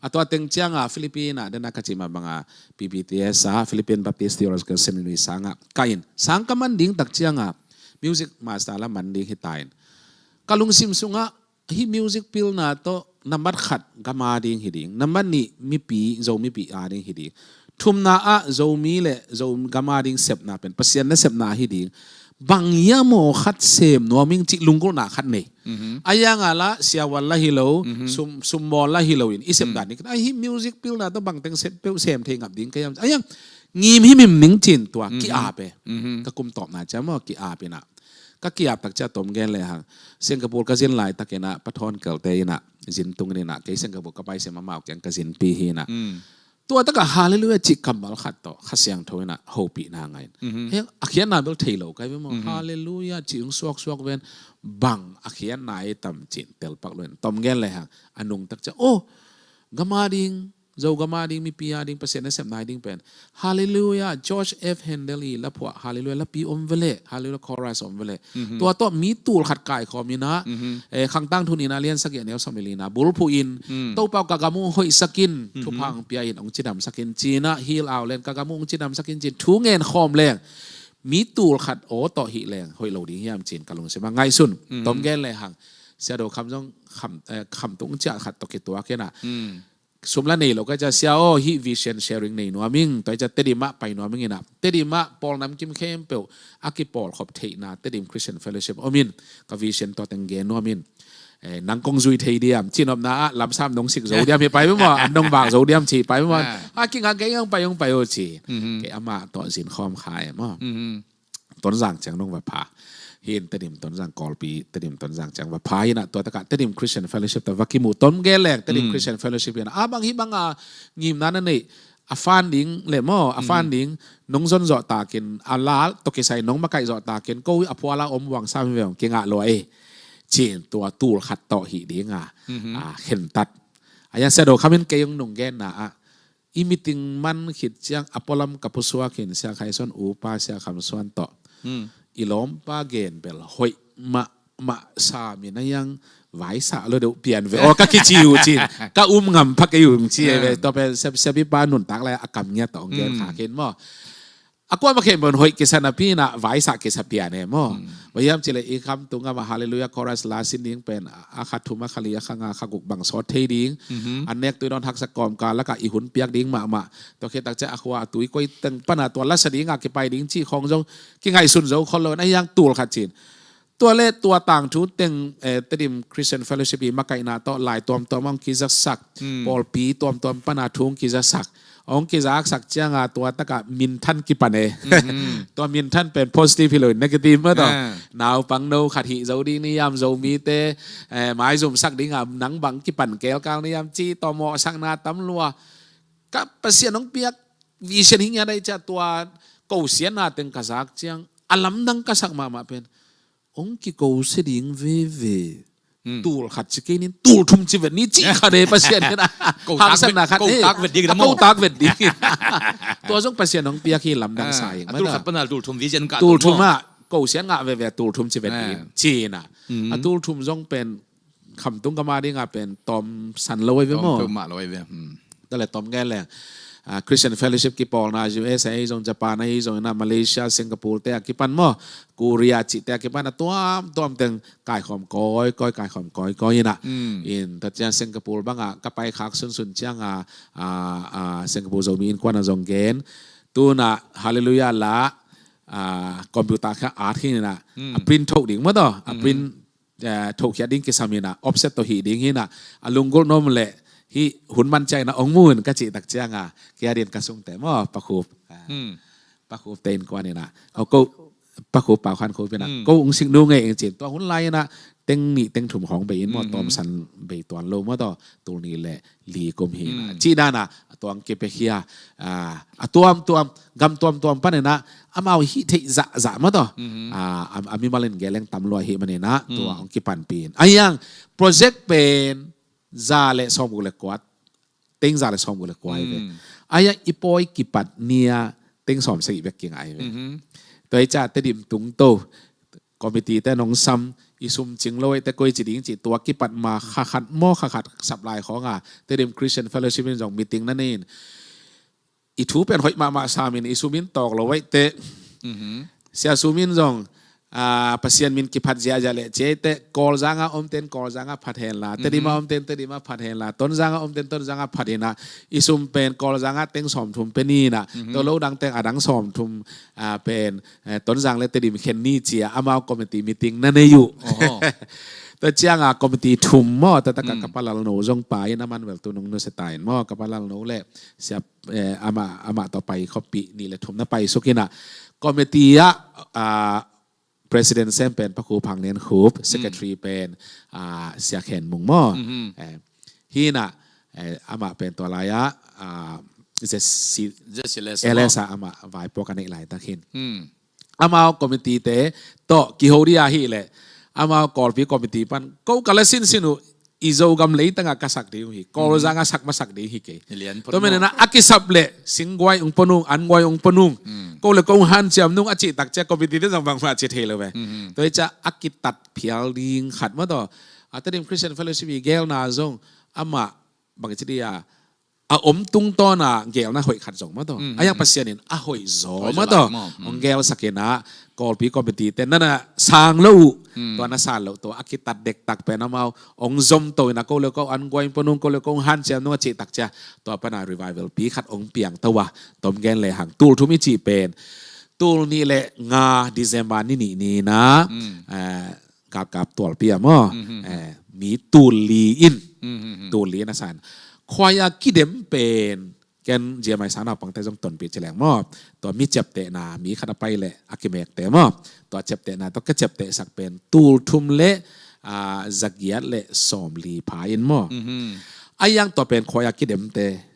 A tua teng cianga Philippine ah dena ka cih mah banga P B T S a Philippine Baptist Theological Seminary sangah ka in sang ka man ding tak cianga music master la man ding hi ta in ka lungsim sungah hih music pilna tawh nambat khat gam a ding hi ding, nambat nih mipi, Zo mipi a ding hi ding. Thumna ah Zomi le Zo gam a ding sepna pen Pasian na sepna hi ding. Bang ia maw khat sem nuam ing cih lunggulhna khat nei. A ianga la siavuan la hi lo, sum, summawl la hi lo in i sep dan nih. A hih music pilna tawh bangteng sem peuh sem thei ngap ding ka hiam. A iang ngim himhim ning cin tua ki-ap e. Ka kum tawpna cia maw ki-ap inah ka ki-ap takcia tom gen lehang Singapore ka zin laitakinah pathawn kelte inah zin tungin inah kei Singapore ka paisem amau kiang ka zinpi hi inah tua takah Halleluiah cih kammal khat tawh Kha Siangtho inah hopihna ngain. He a khiatna bel thei lo kai ve maw? Halleluiah cih hong suaksuak ven bang a khiatna i tam cin telpak lo in tom gen lehang a nung takcia oh gam a ding Zo gam a ding mipi a ding Pasian nasepna hi ding pen Halleluiah, George F Handel i laphuah Halleluiah lapi om veleh, Halleluiah chorus om veleh. Tua tawh mi tul khat kaikhawm inah eh, Khangtang Thun inah lian sagih a neu sawm le lina bulphuh in Topa ka gam uh hoihsakin thupha hong pia in hong cidamsakin cinah hil au leng ka gam uh hong cidamsakin cin thu ngen khawm leng mi tul khat aw tawh hih leng hoih lo ding hiam cin ka lungsim a ngaihsun. Tom gen lehang Sia Do Kham zong kham, eh, khamtung ciah khat tawh kituak inah sum la nei lo ka cia sia aw hih vision sharing nei nuam ing tua i cia Tedim ah pai nuam ing inah Tedim ah pawl namkim khempeuh a kipawl khop theihna Tedim Christian Fellowship om in ka vision tua teng gen nuam in. Eh, nang kong zui thei diam cinopna ah lamsam nong sik zo diam hi pai maw an nong vak zo diam ci pai maw a kingah kei ang pai ang pai aw ci. Kei amah tawh zin khawm kha e maw. Tonzang ciang nong va pha hin Tedim Tonzang Kawlpi Tedim Tonzang ciang va pha hinah tua takah Tedim Christian Fellowship ta va kimu tom gen leng Tedim Christian Fellowship hinah a bang hi banga ngimna na neih a fan ding le maw a fan ding nong zon zawh takin a lal tawh kisai nong makaih zawh takin ko a phuala om vuang sam hi ve ong kingah lua e. Cin tua tul khat tawh hih dinga a khentat a yang Sia Do Kham in kei ong nung genna ah i meeting man khit ciang a pualam ka pusuak in Sia Khai Suan upa Sia Kham Suan tawh i lawmpa gen bel hoih mahmah sa mi na hiang vaisa lo deuh pian ve aw ka kici uh cin ka um ngam pha kei uh ci ve. Tua pen sepsep i pa nuntak lai a kam ngiat tawh hong gen kha khin maw. A kuama khen bon hoih kisa napi inah vaisa kisa pian e maw. Bang hiam cileh i kham tungah mah Hallelujah chorus la sin ding pen a kha thum a kha li a kha nga kha guk bang sawt thei ding. An nek tui dawn haksa kawmkal lakah i hun piak ding mahmah. Tua khit takciah a khua a tui koi teng pana tua lasa dingah kipai ding cih khawng zong kingaihsun zo khol lo na hiang tul khat cin. Tua le tua tangthu teng eh, Tedim Christian Fellowship i makaihna tawh lai tuamtuam hong kizasak, pawlpi tuamtuam pana thu hong kizasak, hong kizaksak cianga tua takah minthan kipan e. Tua minthan pen positive hi lo in negative mah tawh. Naupang no khat hih zo ding ni hiam, Zomite eh, maizumsak dinga nang bang kipan kelkal ni hiam ci tawh mawhsakna tam lua. Ka Pasian hong piak vision hi ngiat ahi ciah tua kosiatna teng ka zak ciang a lamdang ka sak mahmah pen hong kikosia ding veve. Tul khat ci kei nin tul thum ci vet ni ci khat e Pasian in a hangsanna khat e. Kotak vet ding a kotak vet ding. Tua zong Pasian hong piak hi lamdang sa ing a tul khat pana tul thum vision ka tul thum a kosiat ngah veve a tul thum ci vet ding ci in a a tul thum zong pen khamtung kama dinga pen tawm san lo ai ve maw. Tawm lo ai ve. Tale tom ngen leng Christian Fellowship kipawlna U S A ahi zong, Japan ahi zong ina, Malaysia, Singapore te a kipan maw, Korea cihte a kipan a tuamtuam teng kaikhawm kawikawi, kaikhawm kawikawi ina. In tua ciang Singapore banga ka pai khak sunsun cianga Singapore Zomi Innkuan a zong gen. Tuna Hallelujah la computer kha at khin ina a print tho ding maw tawh a print thohkhiat ding kisam ina offset tawh hih ding hina a lunggulh nom leh hih hun man ciang ina ong mu in ka cih tak cianga kia din ka sungte maw pakhup pakhup te innkuan ina ko pakhup pau khan khup ina ko ung sing nu ngei ing cin tua hun lai ina teng nih teng thum khawng bei in maw tawmsan bei tuan lo maw tawh tul nih leh li kum hi ina cih dana a tuang kipia khia a tuamtuam gam tuamtuam pan ina amau hih theih zahzah maw tawh a mimal in geleng tam lua hih man ina tua hong kipanpi in a hiang project pen za le sawm guk le kuat teng za le sawm guk le kuat hi ve a hiang i pawi kipat nia teng sawm sagih bek kingai ve tua hi ca Tedim tungto committee te nong sam i sum cing lo te koi ci ding ci tua kipat ma kha khat maw kha khat sap lai khawng a Tedim Christian Fellowship in zong meeting na nei in i thu pen hoih mahmah samin i sumin tawk lo vaihte sia sumin zong Pasian min kiphat ziahziah leh ciaite Kawlzanga omten Kawlzanga phat henla Tedima omten Tedima phat henla Tonzanga omten Tonzanga phat hina i sum pen Kawlzanga teng sawmthum pe nina to lo dang teng a dang sawmthum pen Tonzang le Tedim khen ni cia amau committee meeting na nei uh. Tua cianga committee thum maw tua taka ka palal no zong pa in a man vel tu nong nusia ta in maw ka palal no le siap amah amah tawh pai khawpih nih le thum na pai suk ina committee ah president sem pen Pakhu Phang Nen Khup, secretary pen Sia Khen Mung maw. Hina amah pen tua lai-ah ZC LS ah amah vaipuak a neih laitak hin. Amau committee te tawh kiho dia hi leh amau Kawlpi committee pan ko ka la sinsin uh i Zogam leitangah ka sak ding uh hi. Kawlzangah sak masak ding hi kei. Tua menena a kisap leh singguai ung ponung, anguai ung ponung. Ko le ko ung hanciam nung a cih takcia committee te zong bangmah a ci thei lo ve. Tua hi ca a kitat phial ding khat maw tawh a Tedim Christian Fellowship i gelna zong amah bang ci dia a om tungtawna gelna hoih khat zong maw tawh a yang Pasian in a hoih zaw maw tawh hong gelsak ina Kawlpi committee te nana sang lo uh tua na san lo tua a kitat dektak pen amau hong zom to ina ko le ko an guai ponung ko le ko hanciam nung a cih takcia tua pana revival pi khat hong piang to a tom gen le hang tul thum i cih pen tul nih le nga December ni nih ni na kapkap tualpi a maw mi tul li in tul li in a san khuaia kidem pen ken ziamai sa naupangte zong tonpih ci leng maw tua mi ciaptehna mi khat a pai leh a kimekte maw tua ciaptehna tua ka ciaptehsak pen tul thum le zagiat le sawm li pha in maw a yang tua pen khuaia kidemte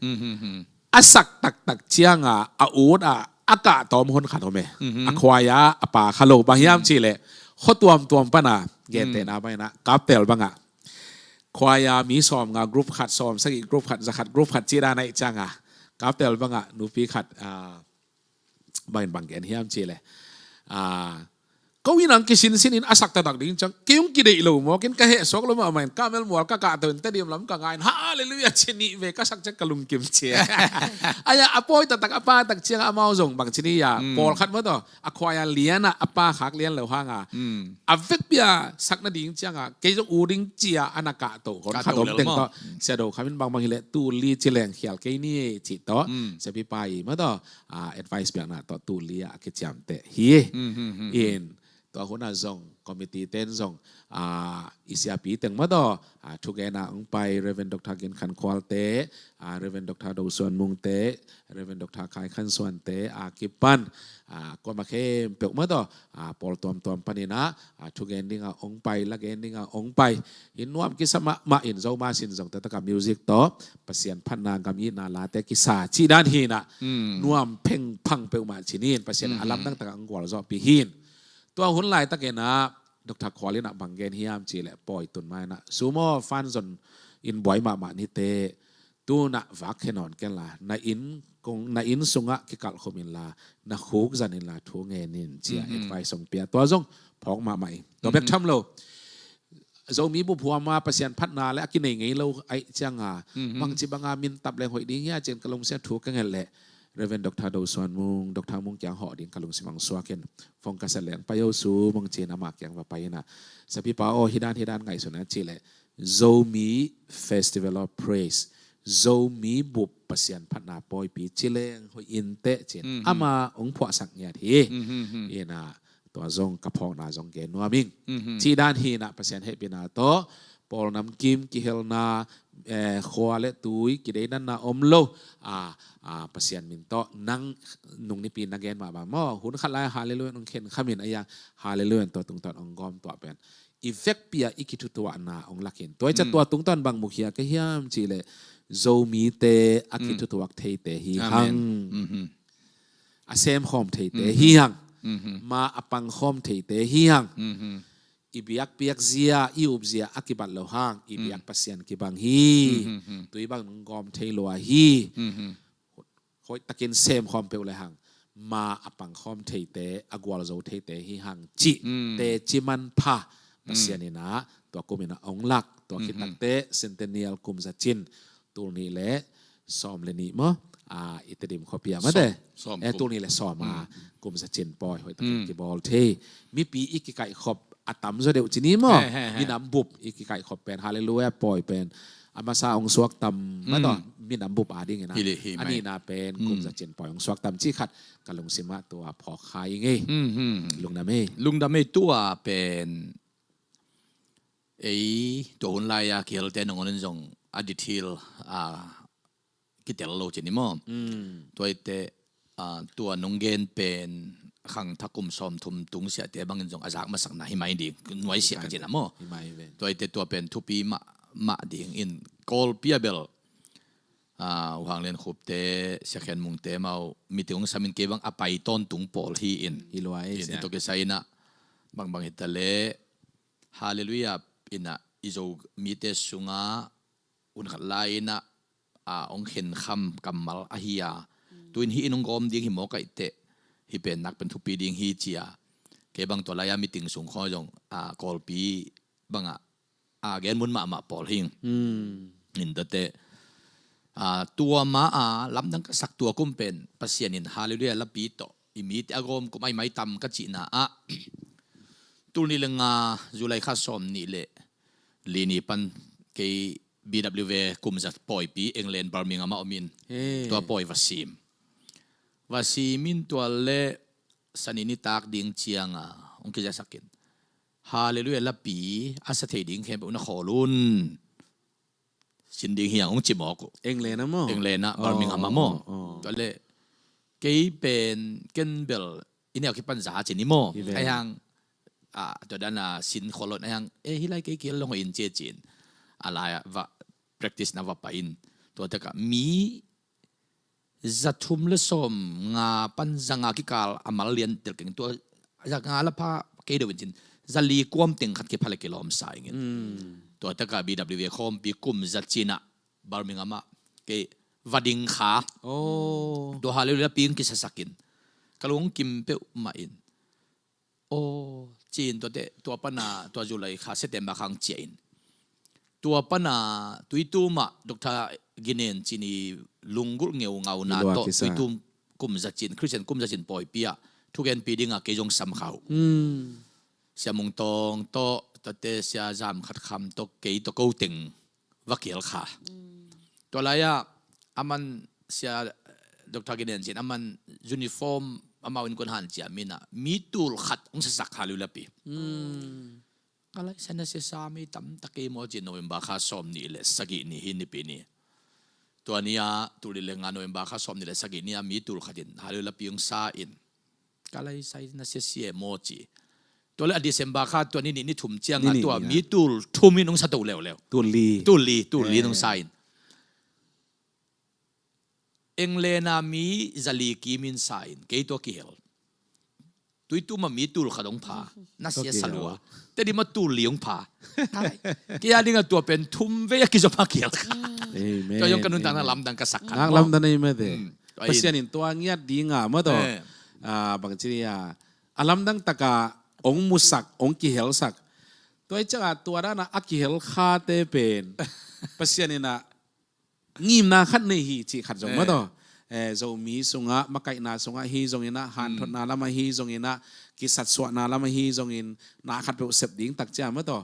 a sak taktak cianga a ut a a kah tawm hon khat home a khuaia a pa kha lo bang hiam ci leh khuatuamtuam pana gentehna bangina kaptel banga khuaia mi sawm nga group khat sawm sagih group khat za khat group khat ci dana i canga kaptel banga nupi khat bangin bang gen hiam ci leh Ko in ang kisinsin in a sak taktak ding ciang kei hong kideih lo mawk in ka heh suak lo mahmah in Carmel mual ka kahto in Tedim lam ka nga in Halleluiah ci nih vei ka sak ciang ka lungkim cia. Aia a pawi taktak a pa tak ciang a amau zong bang ci ni a pawlkhat maw taw a khuai a lian a a pa khak lian lo hang a a vekpi a sak nading ciang a kei zong u ding cia a na kahto kon khat om teng taw Sia Do Kham in bangbang hileh tul li ci leng khial kei ni ci taw Sia Pi Pa i maw taw advice piakna taw tul li a a kiciamteh hi. In tua hun a zong committee ten zong i siapi teng maw taw thugen a ong pai Rev. Dr. Gin Khan Khual te, Rev. Dr. Do Suan Mung te, Rev. Dr. Khai Khan Suan te a kipan kuama khempeuh maw taw pawl tuamtuam panin a thugen ding a ong pai, lagen ding a ong pai. Hi nuam kisa mahmah in Zoma sin zong taktak a music taw Pasian phatna gam itna late kisa cih dan hi na nuam phengphang peuhmah ci ni in Pasian a lamdang tak a ong gualzawhpih hi in. Tua hun laitakin a Dr. Khual in a bang gen hiam cih leh pawi tun ma in a sumo fan zon in buai mahmah ni te tun a vak khe nawn ken la na inn kong na inn sungah kikalh khum in la na khuk zan in la thu ngen in ci a advice ong pia tua zong phawk mahmah i tua bek tham lo. Zomi bup huam a Pasian phatna le a kinei ngei lo aih ciang a bangci bang a min tap leng hoih ding hia ci in ka lungsim a thu ka nget leh Rev. Dr. Do Suan Mung, Dr. Mung kiang hawh ding ka lungsim a ong suak in phone ka set leng pai o su mong ci in amah kiang va pai in a Sia Pi Pa aw hi dan hi dan ngaihsun a cih leh Zomi Festival of Praise, Zomi bup Pasian phatna pawipi ci leng hoih in teh ci in ama ong phuahsak ngiat hi. In a tua zong ka phawkna zong gen nuam ing. Cih dan hi in a Pasian hehpihna taw pawl namkim kihelna khua le tui kidei natna om lo. Pasian min taw nang nung nipi na gen mah bang maw hun khat lai Halleluiah nong khen kham in a iang Halleluiah tua tungtawn ong gawm tuah pen i vekpi a i kithutuahna ong lak in tua i ca tua tungtawn bang mukhia ka hiam cih leh Zomite a kithutuak theite hi hang, a semkhawm theite hi hang, ma a pangkhawm theite hi hang, i biakpiak zia i upzia a kibat lo hang i biak Pasian kibang hi. Tui bang nong gawm thei lua hi. Hoih takin semkhawm peuh le hang ma a pangkhawm theite a gualzo theite hi hang cih te ci manpha Pasian in a tua kum in a ong lak tua khit takte Centennial kum zacin tul nih le sawm le nih maw i Tedim khuapi a mate tul nih le sawm a kum zacin pawi hoih takin kibawl thei mipi i kikaihkhop a tam zaw deuh ci ni maw? Minam bup i kikaihkhop pen Halleluiah pawi pen a masa ong suak tam mataw minam bup a ding in a a nihna pen kum zacin pawi ong suak tam cih khat ka lungsim ah tua phawk kha i ngei. Lungdam ei. Lungdam ei. Tua pen ei tua hun lai a kihelte nangawn in zong a detail a kitel lo ci ni maw? Tuaite tua nong gen pen khangthak kum sawmthum tung siate bangin zong a zak masakna hi mai ding nuaisiah ka cina maw? Tuaite tua pen thupi mahmah ding in Kawlpi a bel U Hang Lian Khup te, Sia Khen Mung te mau meeting ong samin kei bang a pai tawntung pawl hi in. Hi lua ei sia. Tua kisai inah bangbang hita le Halleluiah inah i Zomite sungah hun khat lai inah a ong khenkham kammal ahi a tuin hih in ong gawm ding hi mawk aih teh hih pen nak pen thupi ding hi cia kei bang tua lai-a meeting sung khaw zong a Kawlpi bangah a gen mun mahmah pawl hing. In tate tua ma a lamdang ka sak tua kum pen Pasian in Halleluiah lapi tawh i mite a gawm kum ahi mai tam ka cihna ah tul nih le nga July kha sawm nih le li ni pan kei B W V kumza pawipi England Birmingham ah om in tua pawi va sim. Va sim in tua le sani nitak ding cianga ong kizasak in Halleluiah lapi a sa thei ding khempeuh na khawl un. Sin ding hiang ong ci mawk uh. England ah maw? England ah Birmingham ah maw? Tua le kei pen ken bel i neu kipan za ci ni maw? Ahi hang tua dan a sin khawl lo in ahi hang e hi lai kei kial long in cia cin a lai ah va practice na va pai in tua tak ah mi za thum le sawm nga pan za nga kikal a mal lian tel keng tua za nga la pha kei deuh in cin za li kuam teng khat kipha le kilawm sa ingin. Tua taka B W V khawmpi kum za cinah Birmingham ah kei va ding kha. Tua Halleluiah lapi ong kisasak in ka lung kim peuhmah in Aw, ci-in tuate, tua pana, tua July kha September khang ciah in. Tua pana Tuitum ah Doctor Ginen ci-in i lunggulh ngeungauna tawh Tuitum kum zacin, Christian kum zacin pawipi ah thugenpi dinga kei zong sam kha uh. Sia Mung Tawng tawh, tuate Sia Zam Khat Kham tawh, kei tawh ko teng va kihel kha. Tua lai-ah aman Sia Doctor Ginen ci-in aman uniform amau innkuan hanciam in ah mi tul khat hong sasak, Hallelujah lapi. Ka laisai nasia sa mi tamtak ei maw ci-in November kha sawmnih le sagih ni hi, Nipi ni. Tua ni-ah tul nih le nga November kha sawmnih le sagih ni-ah mi tul khat in Hallelujah lapi hong sa in, ka laisai nasia sia ei maw ci. Tua le a December kha tua ni nih ni thum ciangah tua mi tul thum in hong sa to leuleu. Tul li. Tul li, tul li in hong sa in. England ah mi zali kim in sa in, kei tua kihel. Tuitum ah mi tul khat hong pha, nasia sa lua. Tedim ah tul li hong pha. Kei a dingah tua pen thum vei a kizom a kihel kha. Tua zong ka nuntakna lamdang ka sak khat. Nak lamdang ei mate. Pasian in tua ngiat dinga maw taw, bangci ni a, a lamdang takah hong musak, hong kihelsak. Tua i ciangah tua danah a kihel khate pen Pasian in ah ngimna khat nei hi cih khat zong maw taw. Zomi sungah, makaihna sungah hi zonginah, hanthotna lamah hi zonginah, kisatsuahna lamah hi zongin, na khat peuh sep ding tak cia maw taw.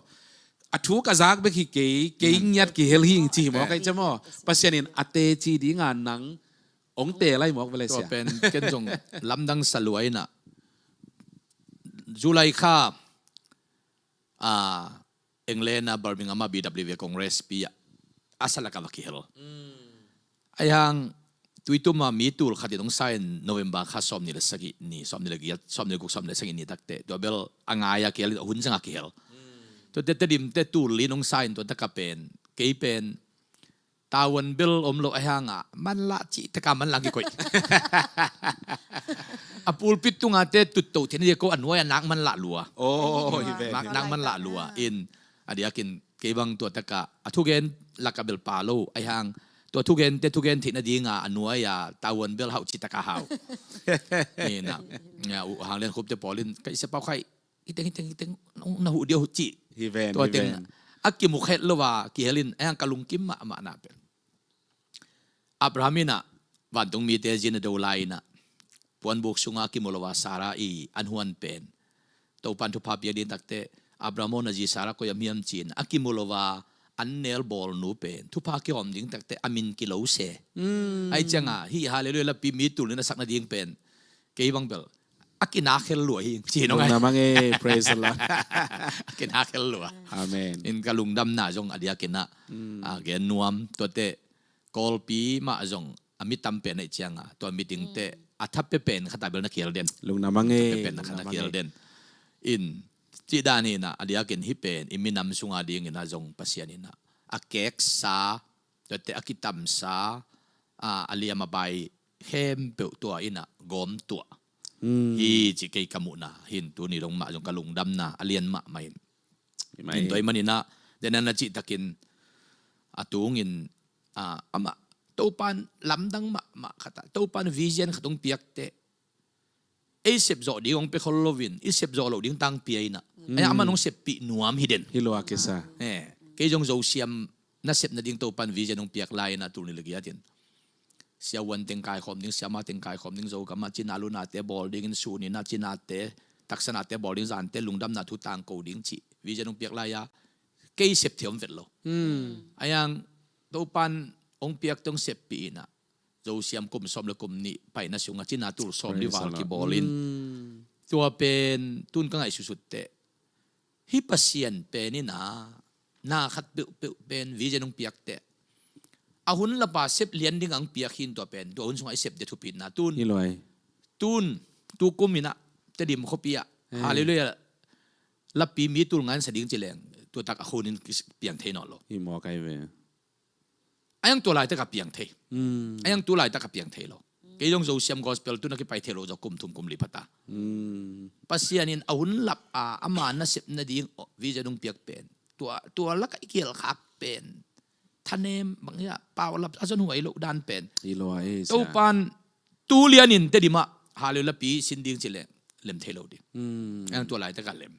A thu ka zak bek hi kei, kei ngiat kihel hi ing ci hi maw, kaih cia maw. Pasian in a teci dinga nang hong te lai mawk vele sia. Tua pen ken zong lamdang sa lua inah, July kha, a, England ah Birmingham ah B W A Congress pi ah a sa lakah va kihel. Ahi hang Tuitum ah mi tul khat in hong sa in November kha sawmnih le sagih ni, sawmnih le giat, sawmnih le guk, sawmnih le sagih ni takte tua bel a ngai-a kihel in a hun zangah kihel. Tuate Tedim te tul li in hong sa in tua takah pen kei pen tavuan bel om lo ahi hangah manlah cih takah manlah kikoih. A pulpit tungah te tutto theihna ding ko a nuai-ah nak manlah lua. Nak manlah lua in, a diakin kei bang tua takah a thugen lakah bel pha lo ahi hang, tua thugen te thugen theihna dinga a nuai-ah tavuan bel hauh cih takah hauh. Inah, uh Hang Lian Khup te pawl in, kaih sia pau khaih, hiteng hiteng hiteng na huh dia uh cih. Tua teng a kimu khet lo a kihel in, ahi hang ka lungkim mahmah na pen Abraham inah vantungmite zi na do lai inah puanbuk sungah a kimu lo a Sarah i an huan pen Topan thupha piak ding takte, Abraham aw, na zi Sarah koi a hiam ci-in a kimu lo a an nel bawlnu pen thupha kihawm ding takte a min kilo se. Ahi ciangah hih Hallelujah lapi mi tul li in a sak nading pen kei bang bel a kinak hel lua hi, ci nong ai. Lungdam ang e, praise the Lord. A kinak hel lua. Amen. In ka lungdamna zong a diakinah a gen nuam, tuate Kawlpi mah zong a mi tam pen aih cianga tua meeting te a thape pen khatah bel na kihel den. Lungdam ang e. Thape pen na khat na kihel den. In cih dan hinah a diakin hih pen i minam sunga dinginah zong Pasian inah a keksa, tuate a kitamsa, a, a liam a bai khempeuh tua inah gawm tuah hi cih kei ka muhna hin tuni dong mah zong ka lungdamna a lian mahmah in. Tua ih maninah dena na cihtakin a tungin, a, amah Topan lamdang mahmah khatah Topan vision khat hong piakte ei sepzawh ding hong pia khol loin i sepzawh loh ding tangpi a inah. Ahi hang aman hong seppih nuam hi den. Hi lua kisa. Kei zong Zosiam nasep nading Topan vision hong piak lai inah tul nih le giatin Sia Vuan teng kaikhawm ding, Sia Ma teng kaikhawm ding, Zogam ah cina lunate bawl dingin, suninah cinate, taksanate bawl ding, zante lungdamna thu tangko ding cih vision hong piak lai-a kei sep thei om vet lo. Ahi hang Topan hong piakte hong seppih inah Zosiam kum sawm le kum nih paina sungah cina tul sawm li val kibawlin. Tua pen tun ka ngaihsutsut teh hih Pasian pen inah na khat peuhpeuh pen vision hong piakte a hun lapa sep lian dingah hong piak hin tua pen tua hun sungah i sep dia thupitna tun. Tun tukum inah Tedim khuapi ah Hallelujah lapi mi tul nga in sa ding ci leng tua tak a hunin piang thei nawn lo. Ahi hang tua laitak a piang thei. Ahi hang tu laitak a piang thei lo. Kei zong Zosiam gospel tun a kipai thei lo zaw kum thum kum li phata. Pasian in a hun lap a ama nasep nading vision hong piak pen tua, tua laka i kihelkhak pen thanem bang ia paulap a zon huai loh dan pen Topan tu lianin Tedim ah Hallelujah lapi sin ding ci leng lem thei lo ding. Ang tua laitak a lem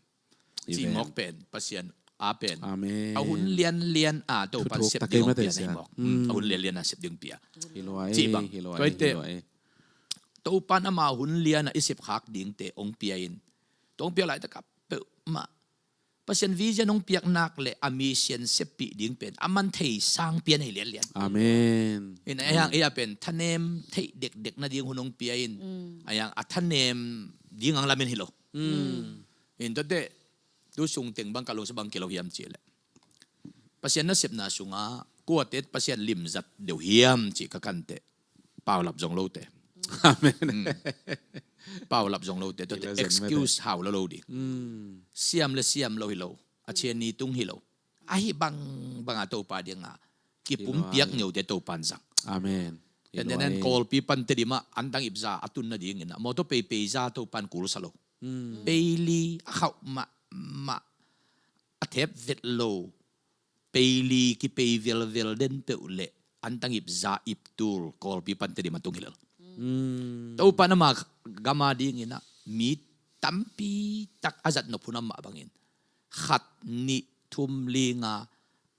cih mawk pen Pasian a pen a hun lianlian a Topan sep ding hong pia na hi mawk. A hun lianlian a sep ding pia cih bang. Tua hi te Topan ama hun lian a i sep khak dingte hong pia in, tua hong piak laitak a peuhmah Pasian vision hong piak nak le a mission seppih ding pen a man thei sang pian hi lianlian. Amen. In a hiang ei a pen thanem theih dekdek nading hun hong pia in a hiang a thanem ding ang lamen hi lo. In tuate tu sung teng bang ka lungsa bang kilo hiam cih leh Pasian nasepna sungah kuate Pasian limzat deuh hiam cih ka kanteh paulap zong lote. Amen. Paulap zong lote tuate excuse hau lo lo ding. Siam le siam lo hi lo. A chia ni tung hi lo. Ahi bang banga Topa dinga kipumpiak ngeute Topan zang. Amen. Tenten an Kawlpi pan Tedim ah antang ipza a tun nadingin a mawtaw peipeiza Topan kulsa lo. Peili a khauh mahmah a thep vet lo. Peili kipei velvel den peuh le antang ipza iptul Kawlpi pan Tedim a tung hi lo. Topan ama gama dingin a mi tampi tak a zat nop hun a mah bangin khat nih thum linga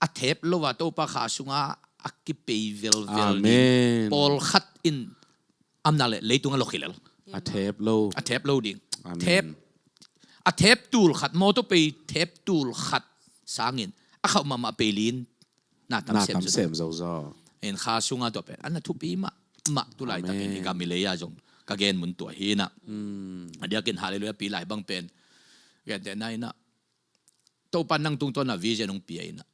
a thep lo a Topa kha sunga a kipei velvel ding. Amen. Pawlkhat in amna le leitung a lok hi lel. A thep lo. A thep lo ding. Amen. Thep a thep tul khat mawtaw pei thep tul khat sangin a khauh mahmah peilin na tam sem zo zo. In kha sunga tua pen ana thupi mahmah tu laitakin i gam i lei a zong ka gen mun tua hi na. A diakin halleluia pi lai bang pen gente na ina Topan nang tungtawn a vision hong pia ina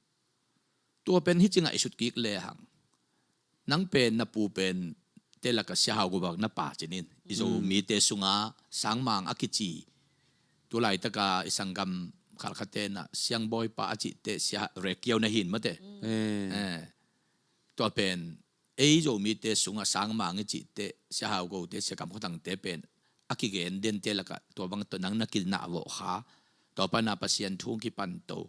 tua pen hi cingah i sut kik lehang nang pen na pu pen te laka Sia Hau Go bak na pa cinin i Zomite sunga sangmang a kici tu laitaka i sanggam khalkhatte na siangbawipa a cihte Sia Rekiau na hin mate. Tua pen ei Zomite sungah sangmang i cihte Sia Hau Gote Sia Kam Khua Thangte pen a kigen dente lakah tua bang tawh nang na kinahvawh kha. Tua pana Pasian thu hong kipan to.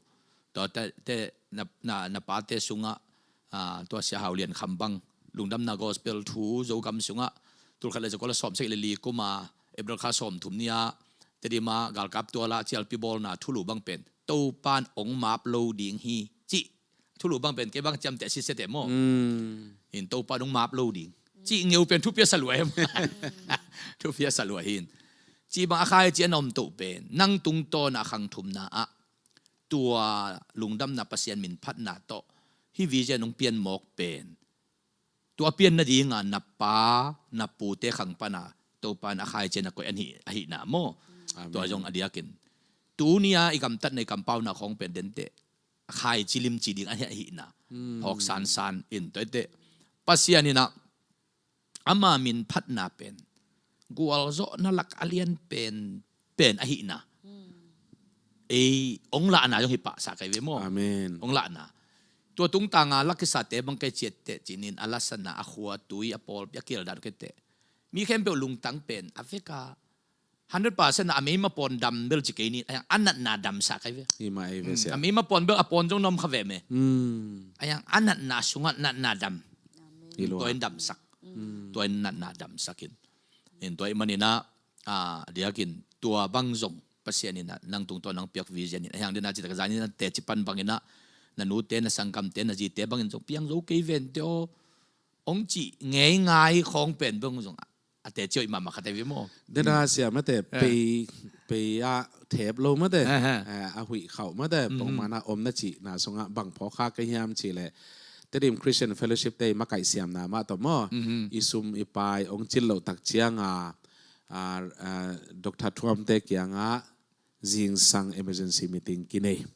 Tua te, te na, na, na pate sungah tua Sia Hau Lian Kham bang lungdamna gospel thu Zogam sungah tulkhat le zakol a sawmsek le li kuma April kha sawmthum ni-a Tedima galkap tuala cialpi bawlna thulu bang pen Topan ong map lo ding hi cih thulu bang pen kei bang ciamteh sisiateh maw? In Topan ong map lo ding cih ngeu pen thupi a sa lua em? Thupi a sa lua hin. Cih bang a khaici a na om toh pen nang tungtawn a khang thumna ah tua lungdamna Pasian min phatna tawh hi vision ong pian mawk pen tua pian nadinga na pa na pute khang pana Topan a khaici a na koih an hi ahihna maw? Tua zong a diakin tunia i gamtatna i kampauna khawng pen denteh khaici limci ding a hi ahihna phawk sansan in tua iteh Pasian inah ama min phatna pen gualzawhna lak a lian pen pen ahihna ei ong lahna zong hi pahsa kai ve maw? Amen. Ong lahna tua tungtanga lakisate bang kai ciatteh cinin a lasana a khua tui a pawlpi a kildan kaiteh mi khempeuh lungtang pen a veka hundred percent a meima pawn dam bel ci kei ni a yang a natna damsa kai ve. A meima pawn bel a pawn zong na om kha ve me. A yang a natna sungah natna dam. Tua in damsak. Tua in natna damsakin in tua i maninah a diakin tua bang zong Pasian inah nang tungtawn nang piak vision in a hiang dena citak zanin a teci pan banginah na nute na sanggamte na zite bangin zong piang zo kei vente aw ong cih ngeingai khawng pen bang zong a teci aw i mahmah khat ahi ve maw? Dena siamate pei pei ah thep lo mate a huih khauh mate pongmana om na cihna sungah bang phawk kha ka hiam cih leh Tedim Christian Fellowship te i makaih siamna mah tawh maw? I sum i pai ong cil loh tak cianga Doctor Thuamte kiangah zingsang emergency meeting kinei.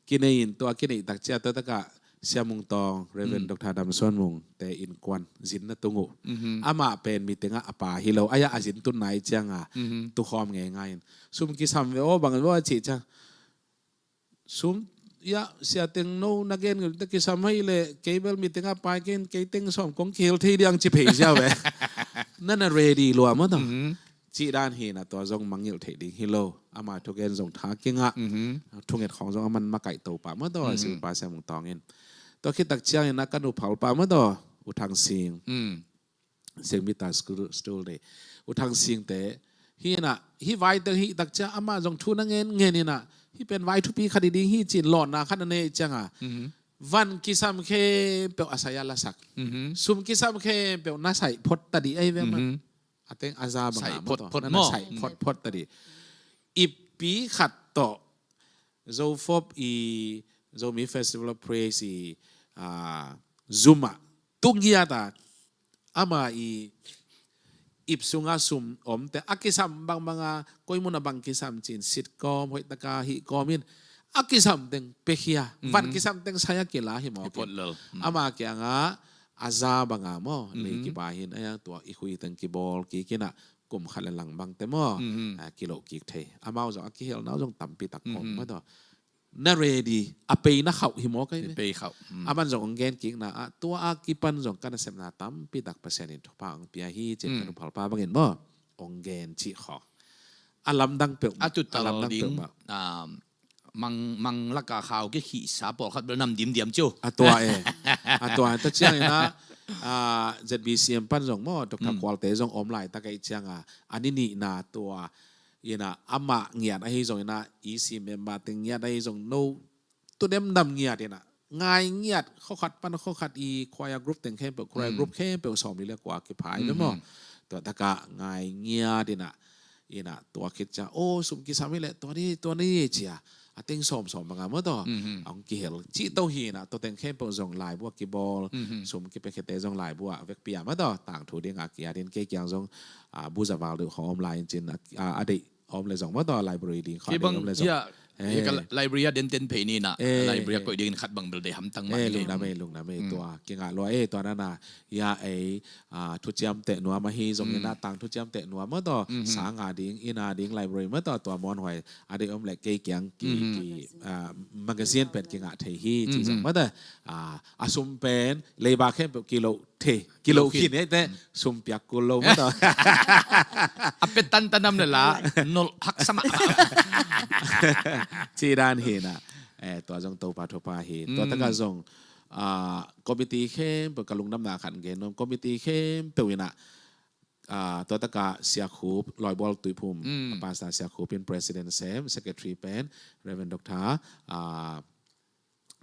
Kinei in tua kinei tak cia tua takah Sia Mung Tawng, Reverend Doctor Dam Suan Mung te innkuan zin na tung uh. Amah pen meeting ah a pa hi lo, aya a zin tun nai cianga tukhawm ngeingai in sum kisam ve aw bang lo a cih ciang sum ia sia teng no na gen ngel te kisam hai le kei bel mi teng a pai ken kei teng sawm kong kihel thei diang ci phei sia ve. Na na ready lua maw tawh cih dan hi na tua zong mangngilh theih ding hi lo. Ama thugen zong tha kingah thunget khawng zong a man makaih to pah maw tawh a silpa Sia Mung Tawng in tua khit tak ciangin a ka nu phal pah maw tawh U Thang Sing. Sengmita School, Stool Day. U Thang Singte Hi inah, hih vaite hih tak ciang amah zong thu na ngen ngen inah, hih pen vai thupi khat hi ding hi ci-in lawnna khat na nei cianga, van kisam khempeuh a sai-ah lasak. Sum kisam khempeuh na saih phot ta dih ahi ve mah. A teng a za banga sai phot phot na, na maw, sai phot phot ta dih. Ippi khat tawh Zofop i Zomi Festival of Praise i, ah, Zoom ah tu ngiat a, ama i ip sunga sum omte a kisam bangbanga, koi muna bang kisam ci-in sit kawm, hoihtaka hih kawm in a kisam teng pekhia, van kisam teng sai-ah kila hi mawk in. Ama kiangah a za banga maw, lei kipai hi-in, a yang tua i khui teng kibawl kik inah kum khat le lang bangte maw, ah, kiloh kik thei. Amau zong a kihelna uh zong tampi tak om mah tawh. Na ready, a pei na khauh hi mawk ahi ve. Pei khauh. Aman zong hong gen kikna ah, tua a kipan zong ka nasepna tampi tak Pasian in thupha hong pia hi ci-in ka nuphalpa bangin maw, hong gen cih khaw. A lamdang peuhmah. A tutal a lamdang ding peuhmah. Mang, mang laka khau kikhihsa pawlkhat bel nam dimdiam cio. A tua e. A tua e. Tua ciang inah, ah, Z B C M pan zong maw, Doctor Kualte zong om laitak ahih cianga, a ni nihna tua inah amah ngiat ahi zong inah, E C member teng ngiat ahi zong, no tudem nam ngiat inah, ngai ngiat, khua khat pan khua khat i choir group teng khempeuh, choir group khempeuh sawmli le kua kipha hi ve maw. Tua taka ngai ngiat inah, inah tua khit ciang, o, sum kisam hi leh tua ni, tua ni cia, a teng sawmsawm banga maw tawh hong kihel cih to hi inah, tua teng khempeuh zong laibu a kibawl, sum kipia khiate zong laibu a vekpi a maw tawh, tangthu dinga kia ding, kei kiang zong, ah, bu za val deuh khong om lai in cin, ah, a deih om le zong maw tawh, library ding khong a deih om le zong. Kei bang, ya, eh, ka li-, library a den ten phei ni inah, eh, library a koih dingin khat bang bel deih hamtang mah. Eh, lungdam e, lungdam e, tua kingah lua e, tua nana, ya, ei, ah, thuciamteh nuam ahi zong inah, tang thuciamteh nuam maw tawh, sang a ding, inn a ding, library maw tawh, tua muanhuai a deih om le kei kiang ki, ki, ah, magazine pen kingah thei hi ci zong maw tawh, ah, a sum pen leiba khempeuh kiloh thei, kiloh khin, eh, te, sum piak kul lo maw tawh. A pia tantan nam le la, nolh haksa mahmah. Ci dan hi inah. Eh, tua zong Topa thupha hi. Tua taka zong, ah, committee khempeuh, ka lungdamna khat gen nuam, committee khempeuh inah, ah, tua taka Sia Khup, Lawibual Tuiphum, a pastor Sia Khup in president sem, secretary pen Reverend Doctor, ah,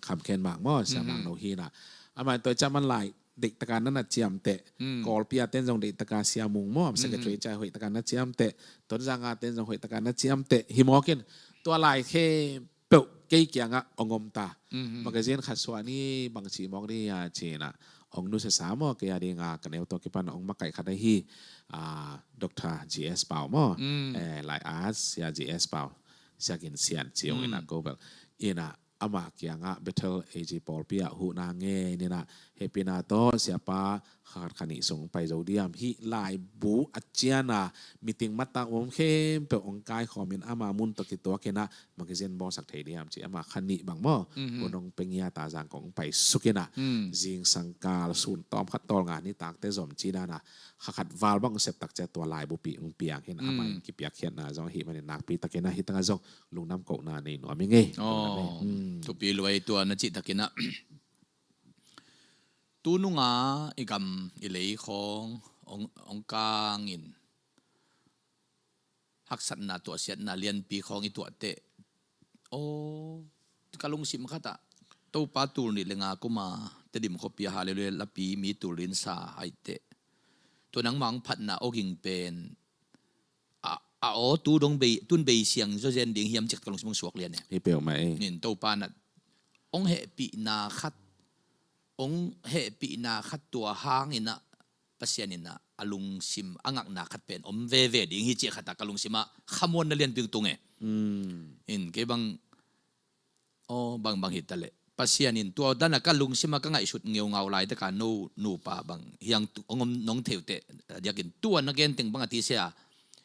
Kham Khen Mang maw, Sia Mang No hi inah. Amah in tua ciang man lai deihtaka na na ciamteh. Kawlpi a ten zong deihtaka Sia Mung maw, secretary cia hoihtaka na ciamteh. Tonzang a ten zong hoihtaka na ciamteh hi mawk in, tua lai khempeuh kei kiangah hong om ta. Magazine khat suah ni, bangci mawk ni a ci inah hong nusiasa maw, kei a dinga ka neu tua kipan hong makaih khat ahi, ah, Doctor G S Pau maw. Eh, lai a Sia G S Pau, Sia Gin Sian ci hong inah ko bel inah, ama kiangah Bethel A G pawlpi ah huhna ngen inah, hehpihna tawh siapa kha khat kha nih sung pai zo diam, hih laibu a ciana meeting matang om khempeuh hong kaikhawmin ama mun tawh kituak inah magazine bawlsak thei diam ci, ama kha nih bang maw, hun hong pia ngiat a Zangkong hong pai suk inah, zingsang kal sun tawm khat tawlnga nitakte zom ci dana, kha khat val bang hong sep tak ciang tua laibu pi hong piang hi inah, ama in kipiakkhiatna zong ahih manin nakpi takin ah hih tangah zong lungdam kohna nei nuam ing ei. Aw, thupi lua e, tua na cih takin ah. Tu nunga i gam i lei khawng hong, hong kangin haksatna, tuahsiatna lianpi khawng i tuahteh. Aw, ka lungsim khatah Topa tul nih le nga kuma Tedim khuapi ah Halleluiah lapi mi tul nih sa aiteh. Tua nangmah hong phatna awging pen a, a aw tu dong bei, tun bei siang zawzen ding hiam cih ka lungsim hong suak lian e. Hi peuhmah e. Nin Topa in ah hong hehpihna khat, hong hehpihna khat tua hangin ah Pasian in ah a lungsim a ngakna khat pen om veve ding hi cih khatah ka lungsim ah khamuanna lianpi hong tung e. Mm. In kei bang aw, bangbang hi taleh Pasian in tua dana ka lungsim ah ka ngaihsut ngeungau lai taka no nupa bang hiang tu, hong om nong thei uh teh, a diakin tua na gen teng bang a ti sia,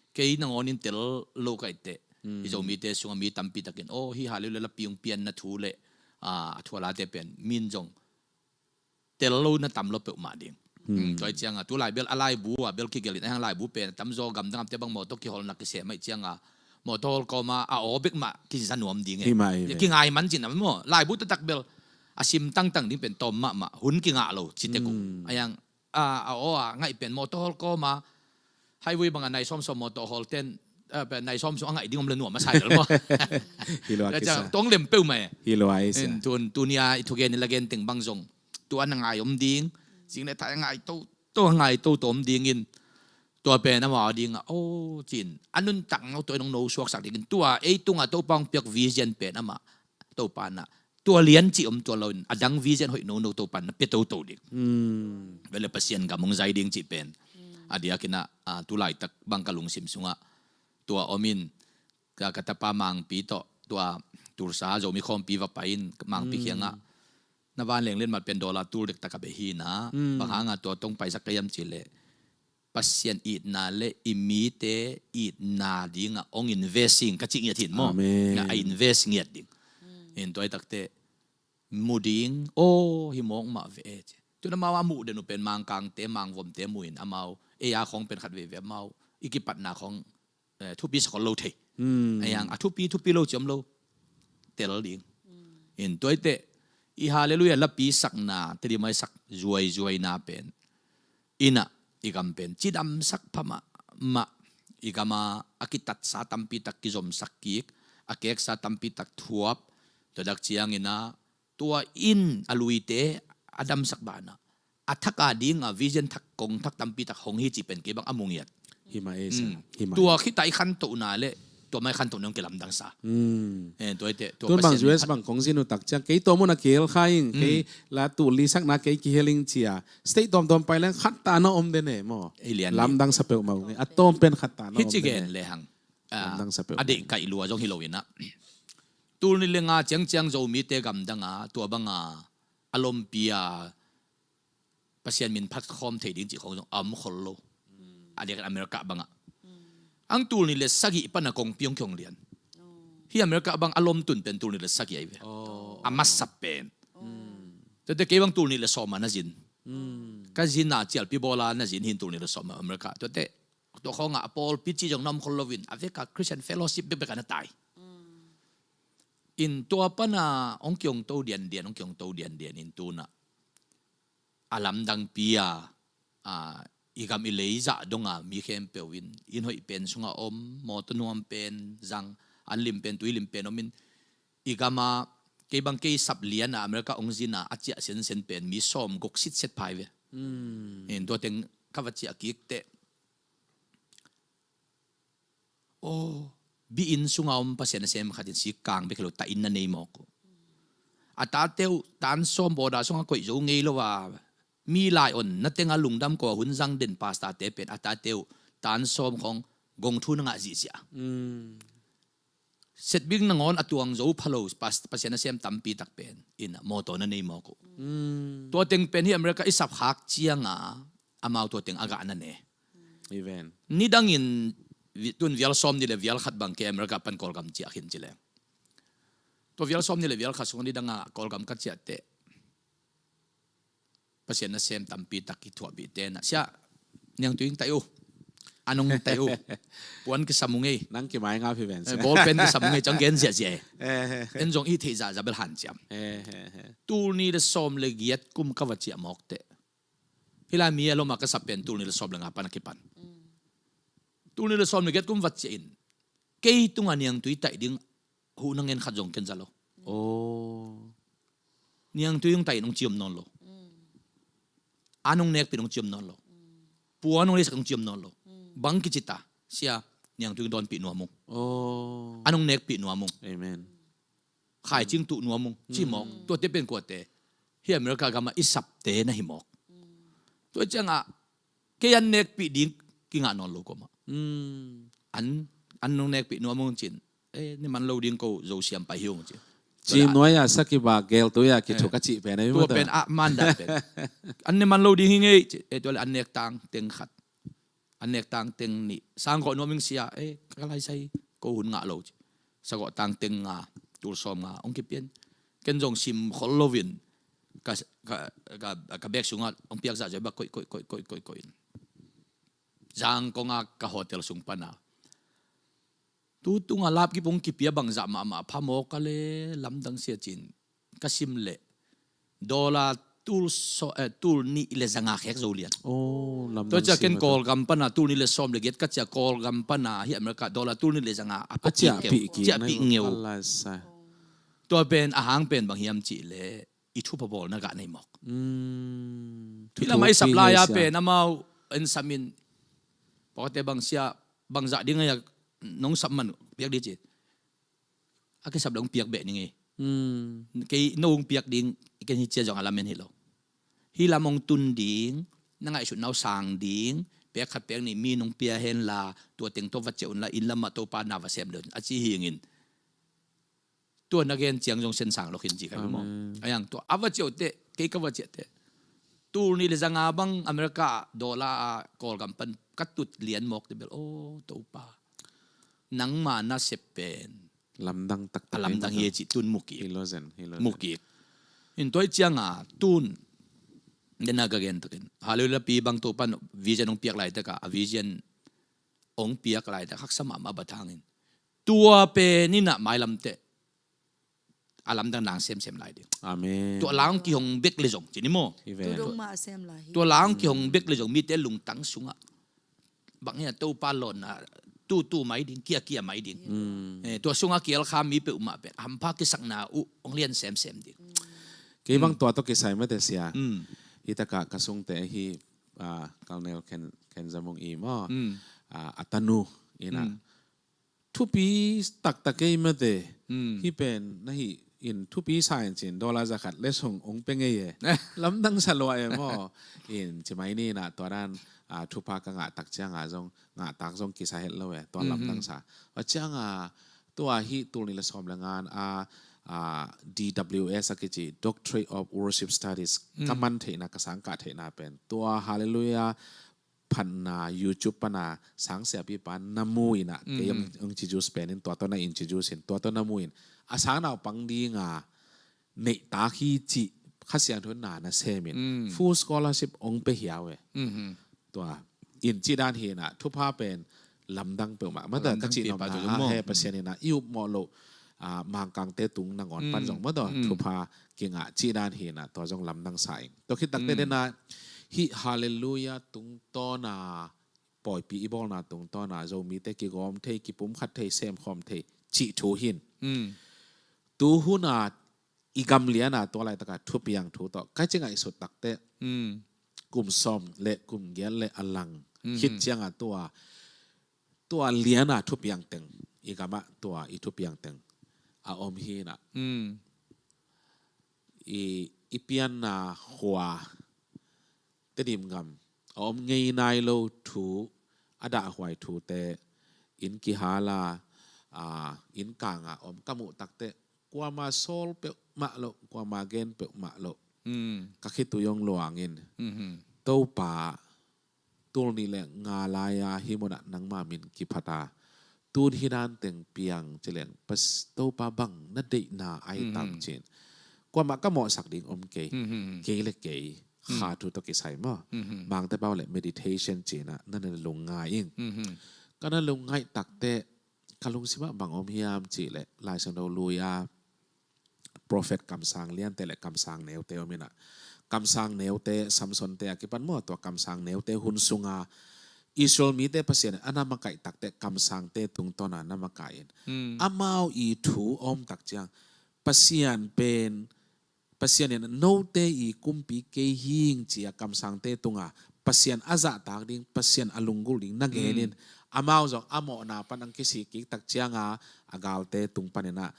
kei nangawnin tel lo ka hih teh. Mm. I Zomite sungah mi tampi takin aw, hih Halleluiah lapi hong pianna thu le, ah, a thu a late pen min zong tel lo na tam lo peuhmah ding. Hmm. Hmm, tua hi cianga tu lai bel a laibu ah bel kigelin a hiang laibu pen a tamzaw gamdang amte bang mawtaw kiholna kisem ahih cianga mawtaw hol kawma a aw bek mah kiza nuam ding e. Hi mah hi ve. Kingai man cin a maw. Laibu taktak bel a sim tangtang ding pen tawm mahmah, hun kingah lo cite kung. Hmm. A hiang a, a aw a ngaih pen mawtaw hol kawma Highway bangah nai sawmsawm mawtaw hawlten, eh, nai sawmsawm a ngaih ding om le nuam a sai lel maw. Hi lua kisa. Tong lem peuhmah e. Hi lua i sia. Tun, tunia i thugen i lagen teng bang zong tua na ngai om ding. Zing le thai a ngai toto, a ngai toto om dingin. Tua pen amau a dingah, oh, cin a nuntak no tua in hong no suaksak dingin tua ei tungah Topa hong piak vision pen amah Topa na tua lian cih om tua loin a dang vision hoih nono Topa na pia toto ding. Vele Pasian gam hong zai ding cih pen a diakin ah, ah, tu laitak bang ka lungsim sungah tua om in ka, ka tapa Mangpi tawh tua Tulsa Zomi khawmpi va pai in Mangpi kiangah na vanleng lian mat pen dollar tul dek tak a beh hi na. Bang hanga tua tong paisak ka hiam cih leh Pasian itna le i mite itna dingah hong invest ing ka cih ngiat hin maw. Amen. Na a invest ngiat ding. In tua i takte mu ding, oh, hi mawk mah ve e ci. Tun amau a muh den uh pen Mangkangte, Mangvomte mu in amau ei a khawng pen khat veve amau i kipatna khawng, eh, thupi sakhol lo thei. A yang a thupi, thupi lo ciam lo tel ding. In tua i teh i Hallelujah lapi sakna, Tedim a i sak zuaizuaina pen in ah i gam pen cidamsak pha mahmah, i gam a a kitatsa tampi tak kizomsak kik, a keksa tampi tak thuap, tua dak ciangin ah tua in a luite a damsak banah a thak a ding a vision thak kong thak tampi tak hong hi cih pen kei bang a mu ngiat. Hi mah e sa. Hi mah e. Tua khita i khantohna le tua mai khantohna hong kilamdangsa. Eh, tua i teh tua tun bang Pasian U S bang kong zin uh tak ciang kei tua mun a kihel kha ing, kei la tuh lisakna kei kihel ing cia state tuamtuam pai leng khattana om den e maw. Lamdangsa peuhmah uh nge a tawm pen khattana om den e. Hi ci gen le hang. Ah, lamdangsa peuhmah. A deih kaih lua zong hi lo in ah. Tul nih le nga ciangciang Zomite gamdang a tua banga a lompi a Pasian min phat khawm thei ding cih khawng zong a om khol lo. A diakin America bangah ang tul nih le sagih pana kongpi hong kiong lian. Hi America bang a lomtun pen tul nih le sagih ahi ve. A masa pen. Tuate kei bang tul nih le sawm a na zin. Ka zin a cialpi bawla na zin hin tul nih le sawm a America. Tuate tua khawngah a pawlpi cih zong na om khol loin a veka Christian Fellowship bekbek a na tai. In tua pana hong kiongto diandian, hong kiongto diandian in tunah a lamdangpi a, a, i gam i lei zah donga mi khempeuh in inn hoih pen sungah om, mawtaw nuam pen zang, an lim pen tui lim pen om in i gama kei bang kei sap liana America hong zina a ciah sensen pen mi sawm guk sitset phai ve. In tua teng ka va ciah kik teh. Aw, bi inn sunga om Pasian a sem khat in sik kang bek hi lo, ta inn na nei mawk uh. A tate uh tan sawm bawda sunga koih zo ngei lo a mi lai on na tenga lungdam ko a hun zang den pastor te pen a tate uh tan sawm khawng gong thu na ngah zihziah. Setbik nangawn a tuang zo pha lo pas-, Pasian a sem tampi tak pen in a mawtaw na nei mawk uh. Tua teng pen hi America i sap khak cianga amau tua teng a gah na ne. Amen. Nidangin vi-, tun vial sawm nih le vial khat bang ke America pan Kawlgam ciah khin ci leng. Tua vial sawm nih le vial khat sung nidanga Kawlgam ka ciah teh Pasian na sem tampi tak kithuahpih tenah sia, niangtui ing taih uh. Anung taih uh. Puan kisam uh ngei. Nang kimai ngap hi ven sia. Bawlpen kisam uh ngei ciang gen ziahziah e. En zong i theih zahzah bel hanciam. Tul nih le sawm le giat kum ka va ciah mawk teh. Hilai mi a loma ka sap pen tul nih le sawm le nga pan a kipan. Tul nih le sawm le giat kum va ciah in kei tunga niangtui taih ding huh na ngen khat zong ken za lo. Niangtui hong taih in hong ciom nawn lo. An hong nekpih in hong ciom nawn lo. Puan hong leisak hong ciom nawn lo. Bang kici ta sia, niangtui hong dawnpih nuam ung. An hong nekpih nuam ung. Amen. Khaicing tuh nuam ung ci mawk. Tuate pen kuate hi America gamah i sapte na hi mawk. Tua ciangah kei an nekpih ding kingah nawn lo kuamah. An, an nong nekpih nuam ung cin. Eh, ni man lo ding ko zo siam pai hi ung cin. Ci nuai a sa kiba gel tui a kithuk a cih pen ahi mawk. Tua pen ah mandan pen. An ni man lo ding hi ngei cin. Eh, tua le an nek tang teng khat. An nek tang teng nih. Sang kawh nuam ing sia, eh, ka lai sai ko hun ngah lo ci. Sa kawh tang teng nga, tul sawm nga hong kipian. Ken zong sim khol loin ka, ka, ka, ka bag sungah hong piak zahzah bak koih, koih, koih in. Zangkong a ka hotel sung pana tu tunga lapkip hong kipia bangzah mahmah phamawk a le lamdang sia cin ka sim leh dollar tul so, eh, tul nih le zanga khek zo lian. Oh, lamdang. Tua cia ken Kawlgam pana tul nih le sawm le giat ka cia Kawlgam pana hi America dollar tul nih le zanga a pia keu, ciahpih kik ngeu. Tua pen a hang pen bang hiam cih leh i thupha bawlna gah nei mawk. Hi lamah i sap lai-a pen amau en samin pawte bang sia bang zah ding a nong sap man piak dih ci. A kisap le hong piak beh ning ei. Kei no hong piak ding ken hi cia zong a lamen hi lo. Hi lam hong tun ding, na ngaihsutna uh sang ding, pek khat pek nih mi nong pia henla tua teng tawh va ciah unla inn lamah Topa na va sem le un a ci hingin. Tua na gen ciang zong sen sang lo khin ci ka hi maw? Amen. A yang tua a va ciah uh teh, kei ka va ciah teh. Tul nih le zanga bang America ah dollar ah Kawlgam pan ka tut lian mawk teh bel aw Topa, nangma nasep pen lamdang taktak a lamdang hi e cih tun mu kik. Hi lo zen, hi lo zen. Mu kik. In tua i cianga tun dena ka gen takin Hallelujah pi bang Topan vision hong piak laitak a, a vision hong piak laitak haksa mahmah a bat hangin tua pen in a mailam teh a lamdang nang semsem lai ding. Amen. Tua lang kihong bek le zong ci ni maw? Hi ve. Tua lang kihong bek le zong mite lungtang sungah bang hian Topa lawnna tutu mai ding, kiakia mai ding. Eh, tua sungah kial kha mi peuhmah pen hampha kisakna uh hong lian semsem ding. Kei bang tua tawh kisai mate sia. Hi takah ka sungte hi, ah, Colonel Ken, Ken Zamung i maw? Ah, a tanu ina. Thupi taktak kei mate. Hi pen na hi in thupi sa in cin dollar zakhat le sung ong pe ngei e. Lamdang sa lua e maw? In ci mai ni na tua dan, ah, thupha ka ngah tak cianga zong ngah tak zong kisa het lo e. Tua lamdang sa. A cianga tua hi tul nih le sawm le ngan a, ah, D W S a kici Doctorate of Worship Studies ka man theihna ka sang kah theihna pen tua Hallelujah phatna YouTube pana sang siapipa na mu ina kei ong, ong introduce pen in tua tawh na introduce in tua tawh na mu in a sang naupang dinga neihtak hi cih Kha Siangtho na na sem in full scholarship ong pe hiau e. Tua in cih dan hi ina thupha pen lamdang peuhmah mata ka cih nopna a he Pasian ina i upmawh loh, ah, Mangkangte tung nangawn pan zong mata thupha kingah cih dan hi ina tua zong lamdang sa ing. Tua khit takte dena hih Hallelujah tungtawna pawipi i bawlna tungtawna Zomite kigawm thei, kipumkhat thei, semkhawm thei cih thu hin. Tu huna i gam liana tua laitaka thupiang thu tawh kai ci ngaihsut takte kum sawm le kum giat le a lang khit cianga tua tua liana thupiang teng i gamah tua i thupiang teng a om hina. I, i pianna khua Tedim gam a om ngei nai lo thu a dahhuai thute in kihala, a, inn kanga om ka muh takte kuama sawl peuhmah loh, kuama gen peuhmah loh ka khitui ong luangin Topa tul nih le nga lai-a hih munah nangma min kiphata tun hih dan teng piang cileng Topa bang na deihna ai tam cin. Kuamah ka mawhsak ding om kei, kei le kei kha thu tawh kisai maw? Mangte pau le meditation cinah na na lungngai ing. Ka na lungngaih takte ka lungsimah bang om hiam cihleh Lai Siangtho lui-a prophet kamsang liante le kamsang neute om inah. Kamsang neute, Samsonte a kipan maw, tua kamsang neute hun sunga Israel mite Pasian in a na makaih takte kamsangte tungtawna na makaih in. Amau i thu a om tak ciang Pasian pen, Pasian in note i kumpi kei hing cia kamsangte tunga Pasian a zahtak ding, Pasian a lunggulh ding na ngenin amau zong a mawhna pan ang kisik kik tak cianga a galte tung paninah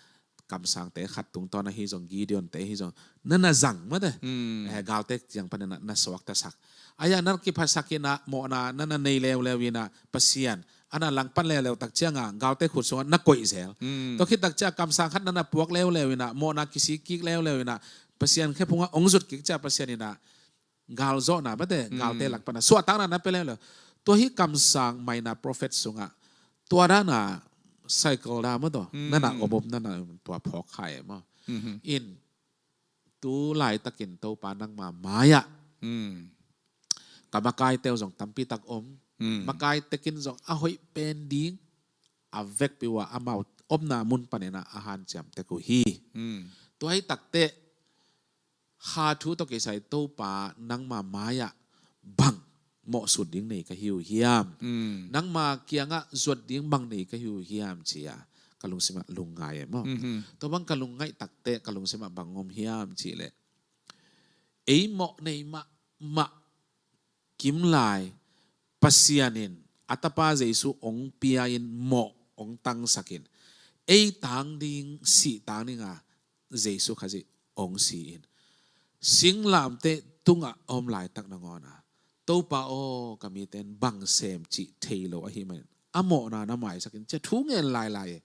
kamsangte khat tungtawn ahi zong, Gideonte ahi zong, na na zang mate. Eh, galte ciang panin na, na suaktasak. Aya na kiphasak inah mawhna na na nei leuleu inah Pasian a na langpan leuleu tak cianga galte khut sungah na koih zel. Tua khit tak ciang kamsang khat na na puak leuleu inah mawhna kisik kik leuleu inah Pasian khephungah ong zut kik cia Pasian inah galzawhna mate, galte lak pana suahtakna na pe leuleu. Tua hi kamsang maina prophet sungah tua dana cycle da maw tua, nana omom nana tua phawk khai maw. In tu laitakin Topa nangma mai-ah ka makaite uh zong tampitak om. Makaitekin zong a hoih pen ding a vekpi uh a amau omna mun paninah a hanciam tek uh hi. Tua hi takte kha thu tawh kisai Topa nangma mai-ah bang mawhsut ding nei ka hi uh hiam? Nangma kiangah zuat ding bang nei ka hi uh hiam ci-a ka lungsimah lungngai e maw. Tua bang ka lungngaih takte ka lungsimah bang om hiam cih leh, ei mawh nei mahmah kimlai Pasian in a tapa Jesu ong pia in mawh ong tangsak in ei tang ding, sih tang ding a Jesu Khazih ong si in singlamteh tungah a om laitak nangawn a Topa aw, ka mite in bang sem cih thei lo ahih manin a mawhna na maisak in ci-a thu ngen lailai e.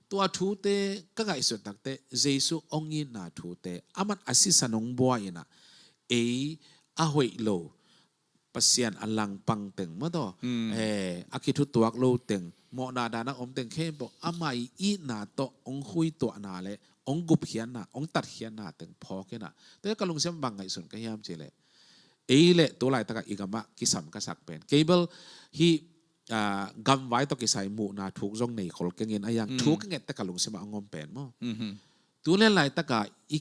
Tua thute ka ngaihsut takte Jesu ong itna thute aman a sisan ong buai in a ei a hoih lo Pasian a langpang teng maw taw, eh, a kithutuak lo teng, mawhna dan a om teng khempeuh ama itna tawh ong khuituahna le ong gupkhiatna, ong tatkhiatna teng phawk in a. Tua ka lungsim bang ngaihsun ka hiam cih leh, ei le tu laitak a i gam ah kisam ka sak pen kei bel hih gamvai tawh kisai muhna thuk zong nei khol keng in a yang thu ka ngette ka lungsim ah ong om pen maw. Tu le laitak a i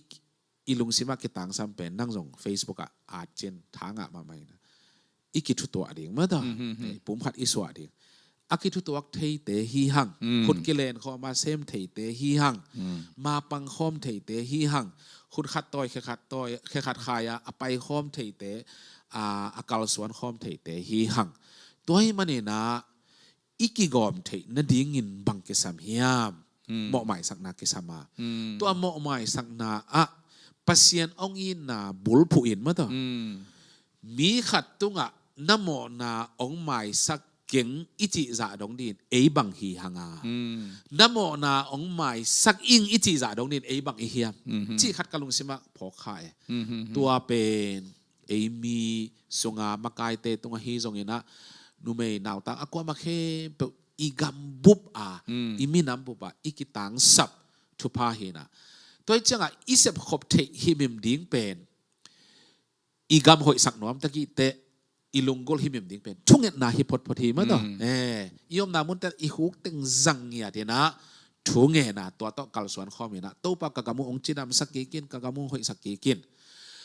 i lungsim ah kitangsam pen nang zong Facebook ah at cin tha ngah mahmah in a i kithutuah ding maw taw, i pum khat i suah ding. A kithutuak theite hi hang, khut kilen khawm a sem theite hi hang, mapang khawm theite hi hang, khut khat tawi khe khat tawi khe khat khai a a pai khawm theite, a kalsuan khawm theite hi hang. Tua ahih manin a i kigawm theih nadingin bang kisam hiam? Mawhmaisakna kisam a. Tua mawhmaisakna ah Pasian ong itna bulphuh in maw taw, mi khat tungah na mawhna ong maisak keng i cih zah dong dingin ei bang hi hang a, na mawhna ong maisak ing i cih zah dong dingin ei bang i hiam? Cih khat ka lungsim ah phawk kha e. Tua pen ei mi sunga makaite tung ahi zongin a, numei nautang a kuamah khempeuh i gam bup a, i minam bup a i kitangsap thupha hi in a. Tua hi ciangah i sepkhop theih himhim ding pen i gam hoihsak nuam takih teh i lunggulh himhim ding pen thungetna hi photphot hi maw taw. Eh, i omna munte i khuk teng zang ngiat in a thungena tua tawh kalsuan khawm in a, Topa ka gam uh ong cidamsak kik in, ka gam uh ong hoihsak kik in.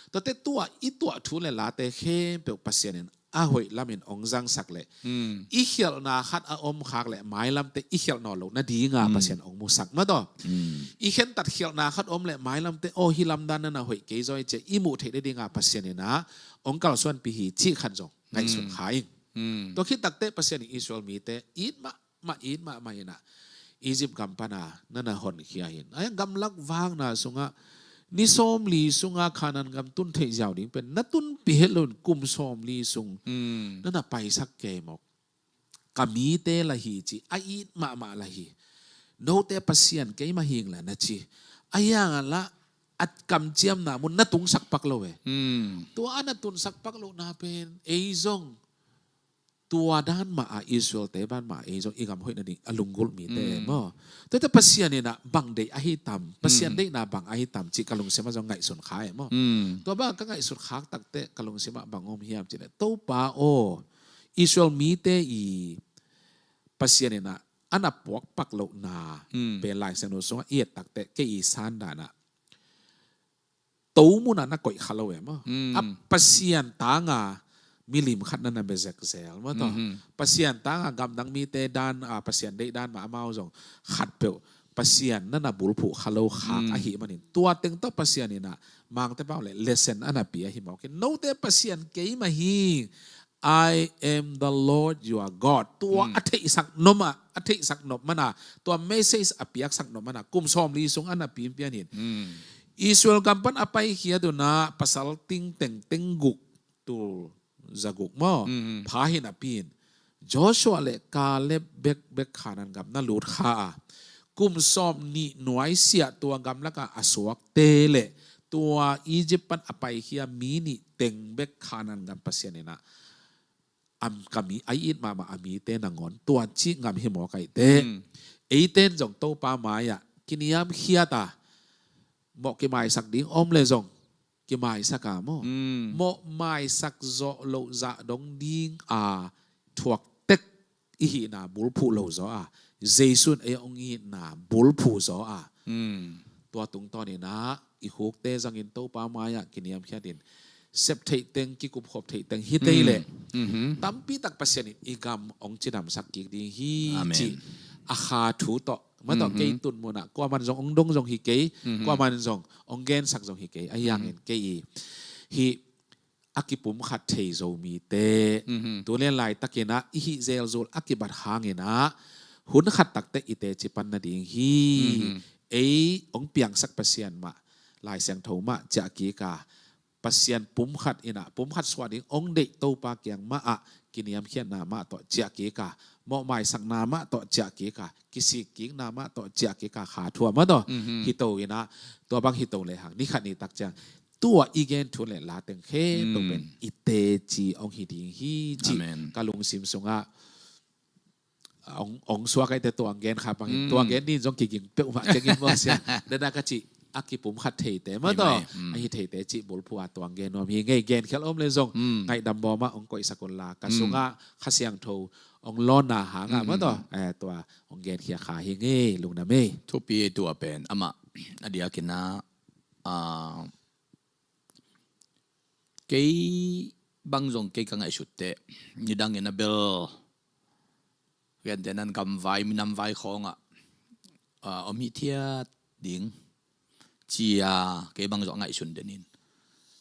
Tuate tua i tuah thu le late khempeuh Pasian in a hoih lamin ong zangsak leh i khialhna khat a om khak leh mailamte i khialh nawn loh nadinga Pasian ong musak maw taw. I khentat khialhna khat om leh mailamte aw hi lamdan nana hoih kei zaw i ci-a i muh theih nadinga Pasian in a ong kalsuanpih hi cih khat zong ngaihsun kha ing. Tua khit takte Pasian in Israel mite it mah mah it mahmah in a, Egypt gam pana nana honkhia hi in a, gamlak vakna sungah ni sawmli sunga Khanan gam tun theih ziau ding pen na tunpih het loin kum sawmli sung nana paisak kei mawk. Ka mite la hi ci a it mahmah la hi. Note Pasian keimah hing la na ci a, hiang a la a kamciamna mun na tungsak pak lo e. Tua a na tunsak pak lohna pen ei zong tua dan mah a Israel-te ban mah a ei zong i gam hoih nading a lunggulh mite maw. Tuate Pasian in a bang deih ahi tam, Pasian deihna bang ahi tam cih ka lungsim ah zong ngaihsun kha e maw. Tua bang ka ngaihsun khak takte ka lungsim ah bang om hiam cih leh Topa aw, Israel mite i Pasian in a a na puakpak lohna pen Lai Siangtho sungah i et takte kei i sandan ah to munah na koih kha lo e maw. A Pasian tanga milim khat nana bia zekzel maw taw. Pasian tanga gamdang mite dan a Pasian deih dan mah amau zong khatpeuh Pasian nana bulphuh kha lo khak ahih manin tua teng tawh Pasian in a mangte pau le lesson a na pia hi mawk in, note Pasian keimah hi. I am the Lord your God. Tua a theihsak nop a, a theihsak nop mana, tua message a piaksak nop mana kum sawmli sung a na pianpian hin. Israel gam pan a paikhia duna pasal ting tengteng guk, tul za guk maw, pha hi napi in Joshua le Caleb bekbek Khanan gam na lut kha a, kum sawmnih nuaisiah tua gamlak a a suakte le tua Egypt pan a paikhia mi nih teng bek Khanan gam Pasian in a, am ka mi a it mahmah a mite nangawn tua cih ngam hi mawk ahih teh. Eite in zong Topa mai-ah kiniamkhiat a, mawh kimaisak ding om le zong kimaisak a maw. Mawh maisak zawh loh zah dong ding a thuak tek i hihna bulphuh lo zaw a, Jesu in ei hong itna bulphuh zaw a, tua tungtawn in a i khukte zangin Topa mai-ah kiniamkhiatin sep theih teng, kikup khop theih teng hi tei leh tampi tak Pasian in i gam hong cidamsak kik ding hi cih a kha thu tawh, mah tawh kei tun munah kuaman zong hong dong zong hi kei, kuaman zong hong gensak zong hi kei. Ahi hangin kei i hih a kipumkhat thei Zomite tu lian laitakin ah i hih zelzul a kibat hangin ah hun khat takte i teci pan nading hi. Ei hong piangsak Pasian mah, Lai Siangtho mah ciah kik a, Pasian pumkhat in ah pumkhat suah ding hong deih Topa kiang mah ah kiniamkhiatna mah tawh ciah kik a, mawhmaisakna mah tawh ciah kik a, kisik kikna mah tawh ciah kik a, kha thu a mah tawh hi to in ah, tua bang hi to lehang ni khat ni tak ciang tua i gen thu le la teng khempeuh pen i teci hong hi ding hi cih ka lungsim sungah hong, hong suak aite tua hong gen kha bangin tua hong gen ni zong kiging peuhmah keng in maw sia. Dana ka cih a kipumkhat theite mah tawh a hi theite cih bulphuh a tua hong gen nuam hi ngei. Genkhial om le zong ngaihdam bawm ah hong koihsak un la, ka sungah Kha Siangtho hong lawnna hangah mah tawh tua hong genkhia kha hi ngei. Lungdam ei. Thupi ei. Tua pen amah a diakin ah, kei bang zong kei ka ngaihsut teh nidangin a bel gentehnan gamvai minamvai khawngah om hithiat ding cia kei bang zong a ngaihsun den in.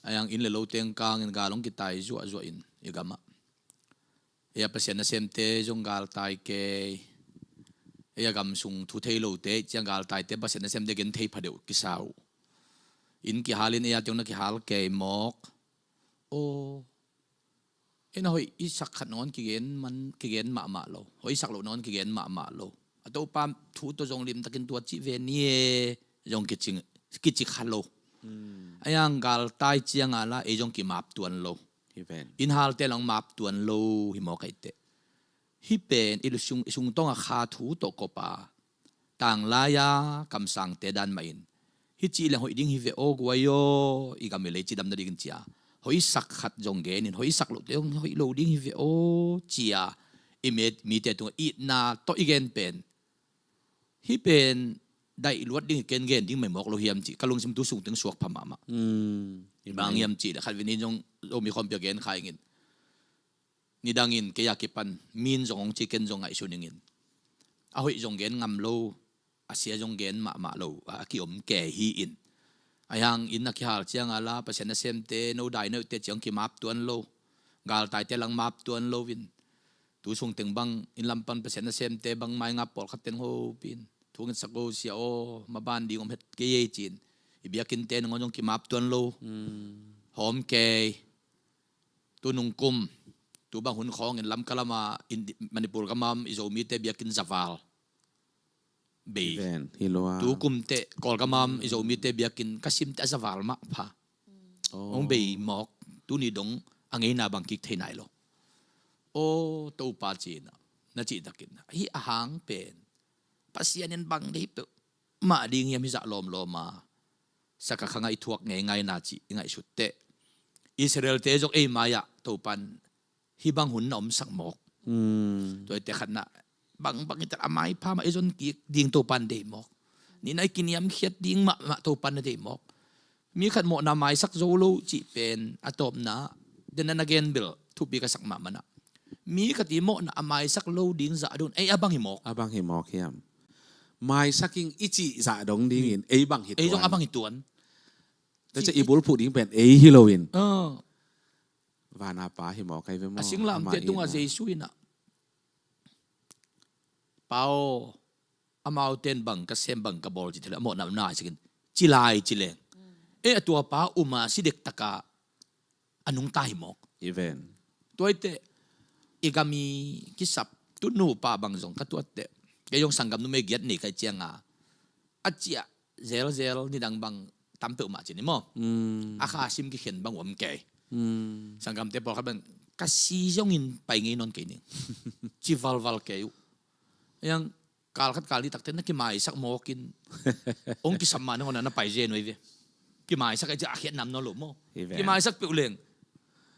Ahi hang inn le lo teng kangin gal hong kitai zuahzuah in i gamah. Ei a Pasian nasemte zong galtai kei. Ei a gam sung thu thei lote ciang galtaite Pasian nasemte gen thei phadeuh kisa uh. Inn kihalin ei a teng na kihal kei mawk. Aw, ei na hoih i sak khat nangawn kigen man, kigen mahmah lo. Hoih i sak loh nangawn kigen mahmah lo. A Topa thu tawh zong limtakin tua cih ve ni e zong kici, kici kha lo. Ahi hang galtai ciang a la ei zong kimap tuan lo. Inn halte lang map tuan lo hi mawk ahi teh. Hih pen i sung, i sungtawng a kha thu tawh kop a tanglai a kamsangte dan mah in hih cih leng hoih ding hi ve aw guai aw, i gam i lei cidam nadingin cia hoih sak khat zong genin hoih sak loh teng hoih lo ding hi ve aw cia i mite tungah itna tawh i gen pen hih pen daih luat ding hi ken gen ding mai mawk lo hiam cih ka lungsim tu sung teng suak pha mahmah. Bang hiam cih le khat vinin zong Zomi khawmpi a gen kha ingin. Nidangin kei a kipan min zong hong ci ken zong ngaihsun ingin. A hoih zong gen ngam lo, a sia zong gen mahmah lo a kiom kei hi in. Ahi hang inn a kihal ciang a la Pasian nasemte no dai no te ciang kimap tuan lo. Galtaite lang map tuan lo in. Tu sung teng bang inn lam pan Pasian nasemte bang mai ngap pawlkhat ten hopin thungin sak o sia aw, maban ding om het kei ei ci-in i biakinnte nangawn zong kimap tuan lo. Hawm kei. Tu nung kum tu bang hun khawngin Lamka lama Manipur gama om i Zomite biakinn zaval bei. Tu kum teh Kawlgama om i Zomite biakinn ka sim teh a zaval mah pha. Hong bei mawk. Tuni dong a ngeina bang kik thei nai lo. Aw Topa ci-in ah na cihtakin hih a hang pen Pasian in bang dei peuh mah ding hiam hi zah lawmlawm a saka khangah i thuak ngeingaina cih i ngaihsut teh Israel-te zong ei mai-ah Topan hih bang hun na omsak mawk. Tua i te khatna bangbang i tat a maipha mah i zon kik ding Topan dei mawk. Nina i kiniamkhiat ding mahmah Topan na dei mawk. Mi khat mawhna maisak zo lo cih pen a tawpna dena na gen bel thupi ka sak mahmah na. Mi khat i mawhna a maisak lo ding zah dong ei a bang hi mawk. A bang hi mawk hiam? Maisak ing i cih zah dong dingin ei bang hi tuan. Ei zong a bang hi tuan. Tua ciah i bulphuh ding pen ei hi loin vana Pa hi mawk ai ve maw? A singlamteh tungah Jesu in ah Pa aw, amaute in bang ka sem bang ka bawl ci thei lo a mawhna na ai sakin ci lai ci leng. E a tua pa um a si dektak a a nungta hi mawk. Tua i teh i gam i kisap tu nupa bang zong ka tuat teh kei zong sanggam numei giat nei ka hih cianga a ciah zelzel nidang bang tam peuhmah ci ni maw? A kha sim kikhen bang uam kei. Sanggamte pawlkhat bang ka si zongin pai ngei nawn kei ning ci valval kei uh. Yang kal khat kal nih takte na kimaisak mawkin hong kisam mah nangawn na pai zen uh hi ve. Kimaisak a ciah a khiat nam nawn lo maw? Kimaisak peuh leng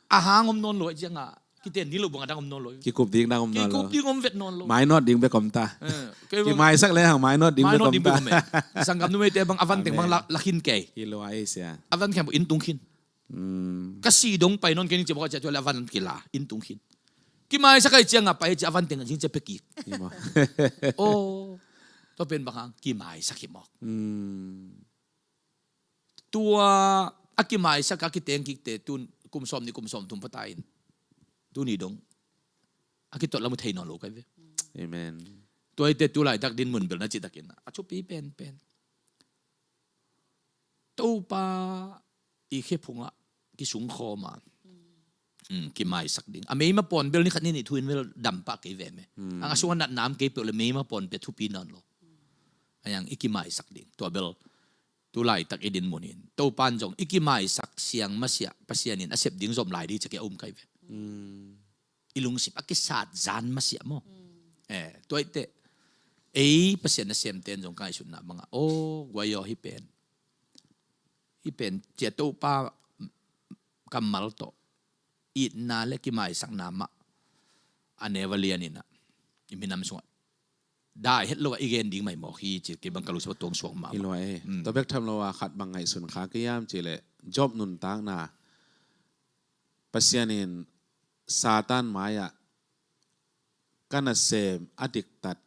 a hang om nawn lo a cianga Kiten ni lo bang a dang om nawn lo. Kikup ding dang om nawn lo. Kikup ding om vet nawn lo. Mainawt ding bek om ta. Eh, kei bang- Kimaisak le hang mainawt ding bek om ta. Mainawt ding bek om e. Sanggam numeite bang a van teng bang la, la khin kei. Hi lo a ei sia. A van khen bang inn tung khin. Hmm. Ka si dong pai nawn kei ning ci bang a cia tua le a van kila inn tung khin. Kimaisak a i ciang a pai ci a van teng a zing cia pia kik. Hi maw. Oh. Tua pen bang hang kimaisak hi mawk. Hmm. Tua a kimaisak a kiteng kikte tun kum sawm ni kum sawm thum pha ta in. Tuni dong a kituat lam uh thei nawn lo kai ve. Amen. Tua ite tu laitak din mun bel na cih takin a thupi penpen. Topa i khe phungah kisung khawm a. Mm, kimaisak ding. A meima pawn bel ni khat ni nih thu in bel dam pah kei ve me. Mm. Ang a sungah natna om kei peuh le meima pawn pia thupi nawn lo. A yang i kimaisak ding. Tua bel tu laitak i din mun in Topan zong i kimaisak siang masiah Pasian in a sep ding zom lai ding ciak i a um kai ve. Mm. I lungsim a kisat zan masiah maw. Mm. Eh, tua ite ei Pasian na semten zong ka ngaihsutna bangah aw guai aw hi pen. Hi pen cia Topa kammal tawh itna le kimaisakna mah a neva lian inah i minam sungah dai het lo ah i gen ding mai mawk hi ci kei bang ka lungsim a tuang suak mah. Hi lo ah e. Mm. Tua bek tham lo ah khat bang ngaihsun kha kei hiam ci leh Job nuntakna Pasian in Satan mai-ah ka nasem a diktat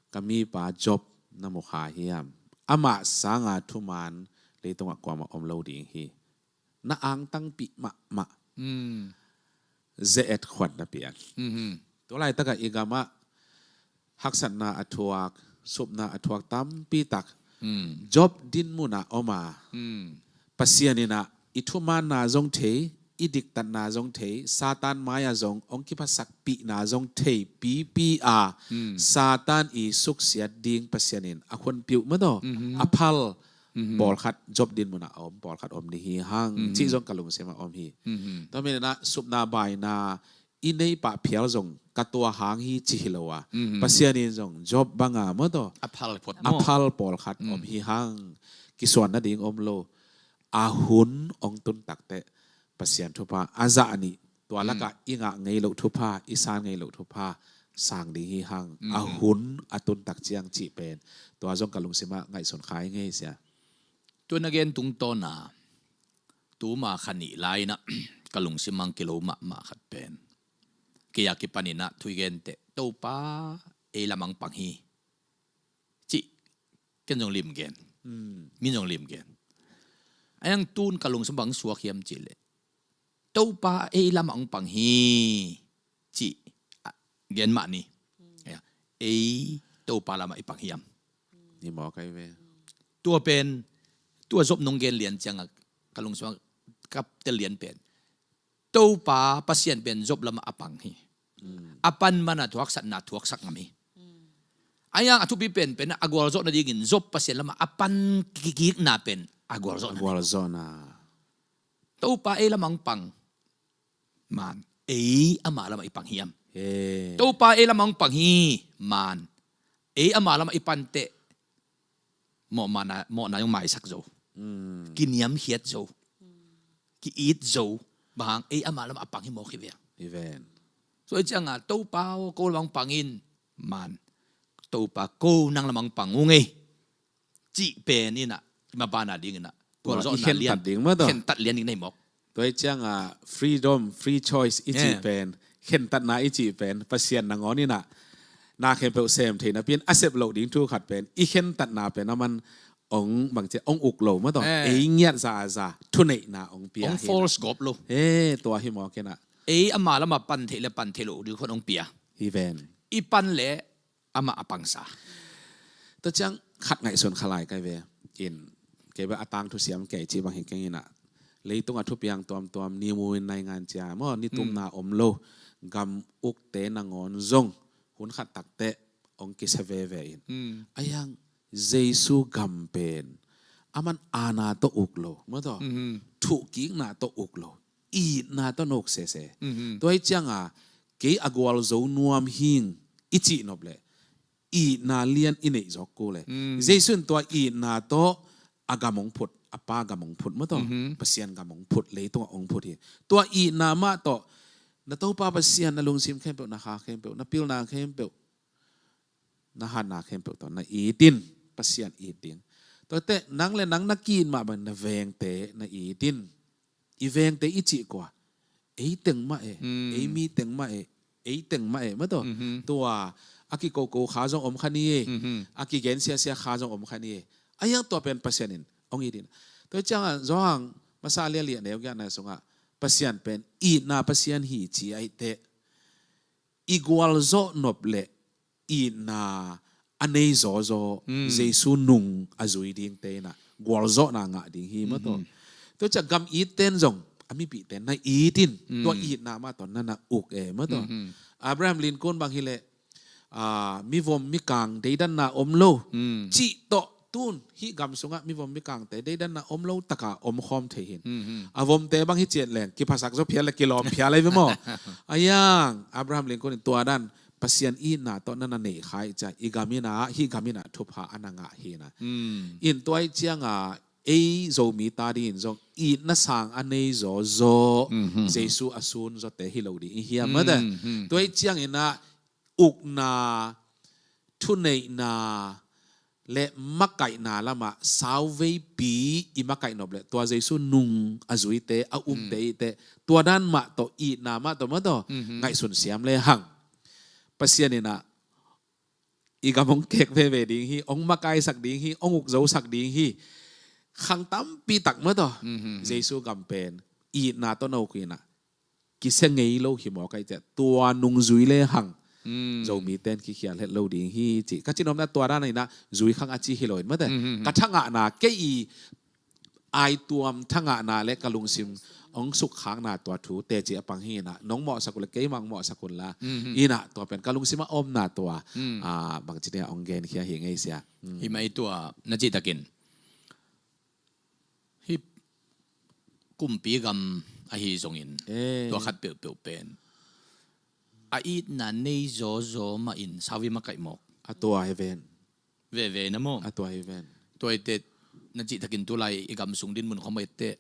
ka mipa Job na mu kha hiam? Amah sanga thuman leitungah kuamah om lo ding hi. Na angtangpih mahmah. Mm. Ze-et khuan na pian. Mhm. Tua laitakah i gamah haksatna a thuak, supna a thuak tampi tak. Mm. Job din munah om a. Mm. Pasian inah i thumanna zong thei, i diktatna zong thei, Satan mai-ah zong hong kiphatsakpihna zong thei pipi a. Mm. Satan i suksiat ding Pasian in a khunpiuh mataw. Mhm. A phal. Mhm. Pawlkhat Job din munah a om, pawlkhat om ni hi hang. Mhm. Cih zong ka lungsimah om hi. Mhm. Tua maninah supna baina i nei pah phial zong ka tua hang hi ci hi lo a. Mhm. Pasian in zong Job banga mataw. A phal phot a maw. Phal pawlkhat om hi hang. Kisuan nading om lo. A hun hong tun takteh Pasian thupha a zah nih. Tua lakah i ngah ngei loh thupha, i san ngei loh thupha sang ding hi hang. A hun a tun tak ciang cih pen. Tua zong ka lungsimah ngaihsun kha i ngei sia. Tuan a gen tungtawna tuma kha nih lai-inah ka lungsim ang kilo mahmah khat pen kei a kipaninah thu i genteh Topa ei lamang pang hi cih ken zong lim gen. Mm. Min zong lim gen. A yang tun ka lungsim bang suak hiam cih leh Topa ei lamah hong pang hi cih gen mah ni. Ei Topa lamah i pang hiam? Ni maw kai ve. Tua pen tua Job nong gen lian ciangah ka lungsim ka tel lian pen Topa Pasian pen Job lamah a pang hi. A pan mana thuaksatna thuaksak ngam hi. A yang a thupi penpen a gualzawh nadingin Job Pasian lamah a pan kikikna pen a gualzawhna. Topa ei lamah hong pang man ei amah lamah i pang hiam? Topa ei lamah hong pang hi man ei amah lamah i panteh mawhna zong maisak zo. Kiniamkhiat zo. Ki-it zo. Bang hang ei amah lamah a pang hi mawk hi ve. So i cianga Topa aw ko lamah hong pang in man Topa ko nang lamah hong pang ung ei cih pen inah i mabana dinginah gualzawhna lian khentat ding na hi mawk. Tua i cianga freedom, free choice i cih pen, khentatna i cih pen Pasian nangawn inah na khempeuh sem thei napi in a sep loh ding thu khat pen i khentatna pen a man ong bangcia ong uk lo mataw. Ei ngiat za a za thuneihna ong pia ong force gawp lo. Tua hi mawk inah ei amah lamah pan theih le pan theih loh ding khon ong pia. Hi ven. I pan le amah a pangsa. Tua ciang khat ngaihsun kha lai kai ve in kei beh a tangthu siam kei cih bang hi keng inah leitung a thupiang tuamtuam ni mu in naingan cia maw ni tumna om lo gam ukte nangawn zong hun khat takteh hong kisia veve in a yang Jesu gam pen a man aana tawh uk lo mataw thuhkikna tawh uk lo itna tawh nok sese. Tua hi cianga kei a gualzo nuam hing i cihnop leh itna lian i neih zawk ku le Jesu in tua itna tawh a gam hong phut, a Pa gam hong phut mataw Pasian gam hong phut leitungah hong phut hi. Tua itna mah tawh Na Topa Pasian na lungsim khempeuh, na kha khempeuh, na pilna khempeuh, na hatna khempeuh tawh na it in, Pasian it ding. Tuate nang le nang na ki-it mah bang na vengte na it in. I vengte i cih kua? Ei teng mah e, ei mi teng mah e, ei teng mah e, mataw. Tua a kikoko kha zong om kha ni e, a kigen siasia kha zong om kha ni e. A hiang tua pen Pasian in hong it in. Tua hi ciangah Johan masa lialia neu giahna sungah Pasian pen itna Pasian hi ci a ihteh, i gualzawh nop le itna a nei zawzaw Jesu nung a zui dingte inah gualzawhna ngah ding hi mataw. Tua ciah gam itte in zong a mipihte na it in, tua itna mah tawh na na uk e mataw. Abraham Lincoln bang hileh, ah, mivom mikang deidanna om lo cih tawh tun hih gam sungah mivom mikangte deidanna om lo taka om khawm thei hin. A vomte bang hi ciat leng kiphasak zaw phial le kilawm phial ahi ve maw? A hiang Abraham Lincoln in tua dan Pasian itna tawh na na neih kha i ciah i gam inah, hih gam inah thupha a na ngah hi inah. In tua hi ciangah ei Zomi ta dingin zong itna sang a nei zawzaw Jesu a sun zawte hi lo ding i hiam mataw. Tua hi ciang inah ukna, thuneihna le makaihna lamah sauveipi i makaih nop le tua Jesu nung a zuite, a umte ihteh, tua dan mah tawh, itna mah tawh mataw ngaihsun siam le hang Pasian inah i gam hong kek veve ding hi, hong makaisak ding hi, hong ukzosak ding hi. Khang tampi tak mataw Jesu gam pen itna tawh na uk inah kisia ngei lo hi mawk a ihteh, tua nungzui le hang Zomite in kikhial het lo ding hi ci. Ka cinopna tua dan inah zui khang a ci hi lo in mataw. Ka thangahna, kei i aituam thangahna le ka lungsim hong sukkhakna tua thu teci a pang hi inah nong mawhsak uh le keimah hong mawhsak un la. Inah tua pen ka lungsim a omna tua, ah, bangci ding a hong genkhia hi ngei sia. Hi mai tua na cihtakin hih kumpi gam ahi zongin, eh, tua khat peuhpeuh pen a itna nei zawzaw mah in sauvi makaih mawk. A tua hi ven. Veve na maw? A tua hi ven. Tua ihteh na cihtakin tulai i gam sung din mun khawm a ihteh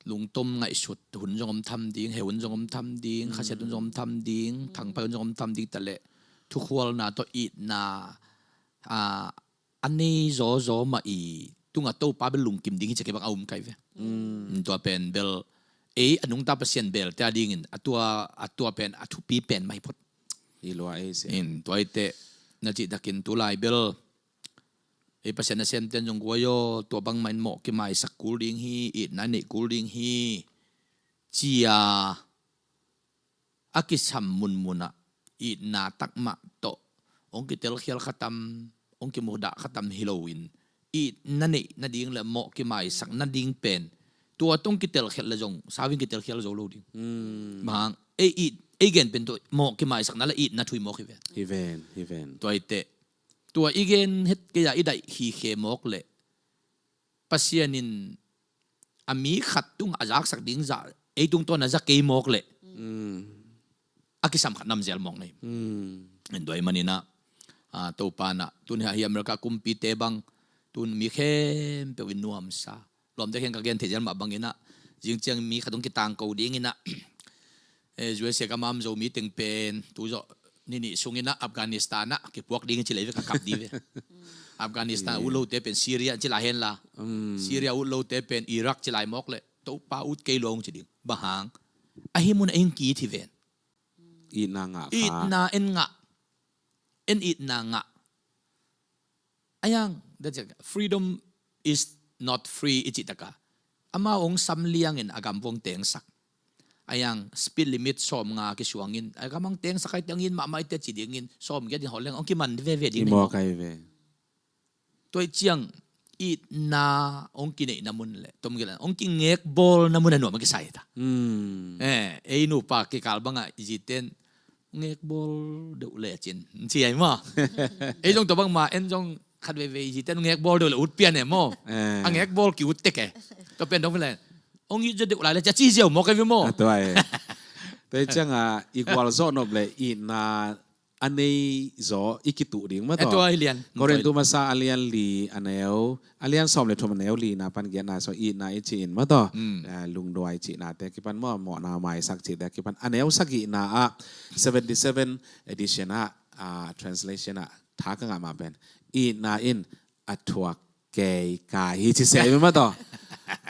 lungtom ngaihsut hun zong om tham ding, he hun zong om tham ding, khasiat hun zong om tham ding, thangpai hun zong om tham ding taleh thukhualna tawh itna, ah, a nei zawzaw mah i tungah Topa bel lungkim ding hi ci kei bang a um kai ve. Tua pen bel ei a nungta Pasian belte a dingin a tua, a tua pen a thupi pen mah hi phot. I lua ei sia. In tua ihteh na cihtakin tulai bel ei Pasian nasemte in zong guai aw, tua bangmah in mawh kimaisak kul ding hi, itna neih kul ding hi ci-a a kisam munmunah itna takmah tawh hong kitelkhial khatam, hong kimudah khatam hi loin itna neih nading le mawh kimaisak nading pen tua tawh hong kitelkhial le zong sau in kitelkhial zo lo ding. Bang hang, ei it, ei gen pen tua mawh kimaisakna le itna thu hi mawk hi ven. Hi ven, hi ven. Tua ihteh tua i gen het kei-a i daih hi khe mawk leh Pasian in a mi khat tungah a zaksak ding zah ei tungtawn a za kei mawk leh a kisam khat namzel mawk na hi. En tua ahih maninah, ah, Topa inah tun hi America kumpite bang tun mi khempeuh in nuamsa, lawmte kheng ka gen thei zel mah banginah zing ciang mi khat hong kitangko dinginah, eh, U S A gam a om Zomi teng pen tu zawh ni nih sunginah Afghanistan ah kipuak ding ci lai ve, ka kap ding ve. Afghanistan a ut lote pen Syria ci lai henla, Syria a ut lote pen Iraq ci lai mawk leh Topa ut kei lo hong ci ding. Bang hang? Ahi mun a hing ki-it hi ven. Itna ngah kha. Itna en ngah. En itna ngah. A hiang, that's it. Freedom is not free i cih takah amau hong sam liangin a gam vuang tengsak. A hiang speed limit sawmnga kisuangin a gam hong tengsak ahi tengin mahmah i teci dingin sawmgiat in hawh leng hong kiman veve ding. I mawk ahi ve. Tua ih ciang itna hong kineihna mun le tom gila hong kingekbawlna mun a nuam a kisai ta. Eh, ei nupa kikal bangah i ziten ngekbawl deuh lecin ci ai maw? Ei zong tua bangma en zong khat veve i ziten ngekbawl deuh le ut pian e maw? A ngekbawl ki ut tek e. Tua pen dong le hong it zaw deuh lai le ci a ci ziau maw kai ve maw? Tua e. Tua ih ciangah i gualzawh nop le itna a nei zaw i kituh ding mah tawh. Tua hi lian. Korintu masa a lian li a neu, a lian sawm le thum a neu lina pan giatna sung itna i ci-in mah tawh. Mm. Eh, lungduai cihnate kipan maw, mawhna maisak cihte kipan a neu sagihna ah, seventy seven edition ah, ah, translation ah tha ka ngah mah pen, itna in a thuak keikai hi ci se mah tawh.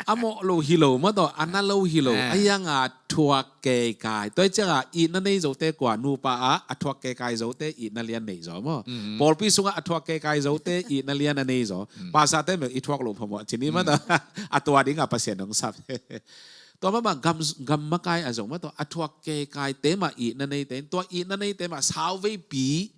A mawh lo hi lo mah tawh, a na lo hi lo. Eh. A hiang a thuak keikai. Tua hi ciang a itna nei zote kua, nupa ah a thuak keikai zote itna lian nei zaw maw. Mm. Pawlpi sungah a thuak keikai zote itna lian a nei zaw. Mm. Pastorte mel i thuak lo phamawh ci ni mah tawh. Mm. A tua ding a Pasian hong sap. Tua mahmah gam, gam makai a zong mah tawh, a thuak keikaite mah itna neite in, tua itna neite mah sauveipi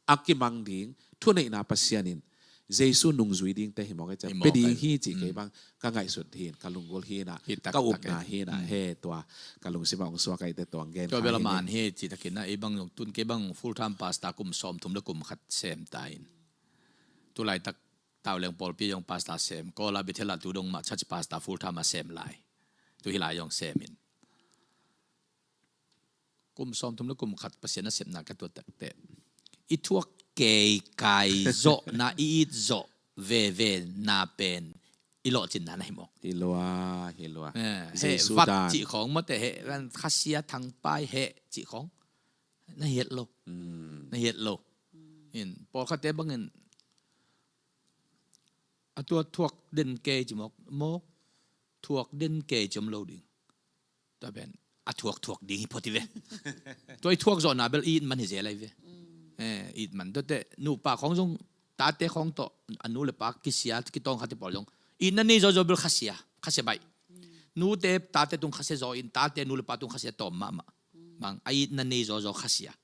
a kimang ding thuneihna Pasian in Jesu nungzui dingte hi mawk e, ciah. Hi mawk e. Pe ding hi cih kei bang ka ngaihsut hi in, ka lunggulh hi in ah, ka upna hi in ah, he tua ka lungsim ah hong suak a, eite tuang gen kha hi in. Tua bel a man hi cih takin ah, ei bang zong tun kei bang full time pastor kum sawmthum le kum khat sem ta in. Tu laitak Tauleng pawlpi zong pastor sem, Kawl ah Bethel ah tu dong mah church pastor full time a sem lai. Tu hi lai zong sem in. Kum sawmthum le kum khat Pasian nasepna ka tuat takteh, i thuak keikai zawhna, i it zawh veve na pen i lawhcinna na hi mawk. Hi lua, hi lua. Eh, Jesu vat dan cih khawng mawte, heh, khasia thangpai heh cih khawng na hi het lo. Mm. Na hi het lo. In, pawlkhatte bangin a tua thuak den kei ci mawk, mawk thuak den kei ci om lo ding. Tua pen a thuak thuak ding hi phot hi ve. Tua i thuak zawhna bel i it man hi zel ahi ve. Mm. Eh, i it man tuate, nupa khawng zong tate khawng tawh a nu le pa kisia kitawng khate pawl zong itna nei zawzaw bel khasia, khasia baih. Mm. Nute tate tung khasia zaw in, tate nu le pa tung khasia tawm mahmah. Mm. Bang a itna nei zawzaw khasia.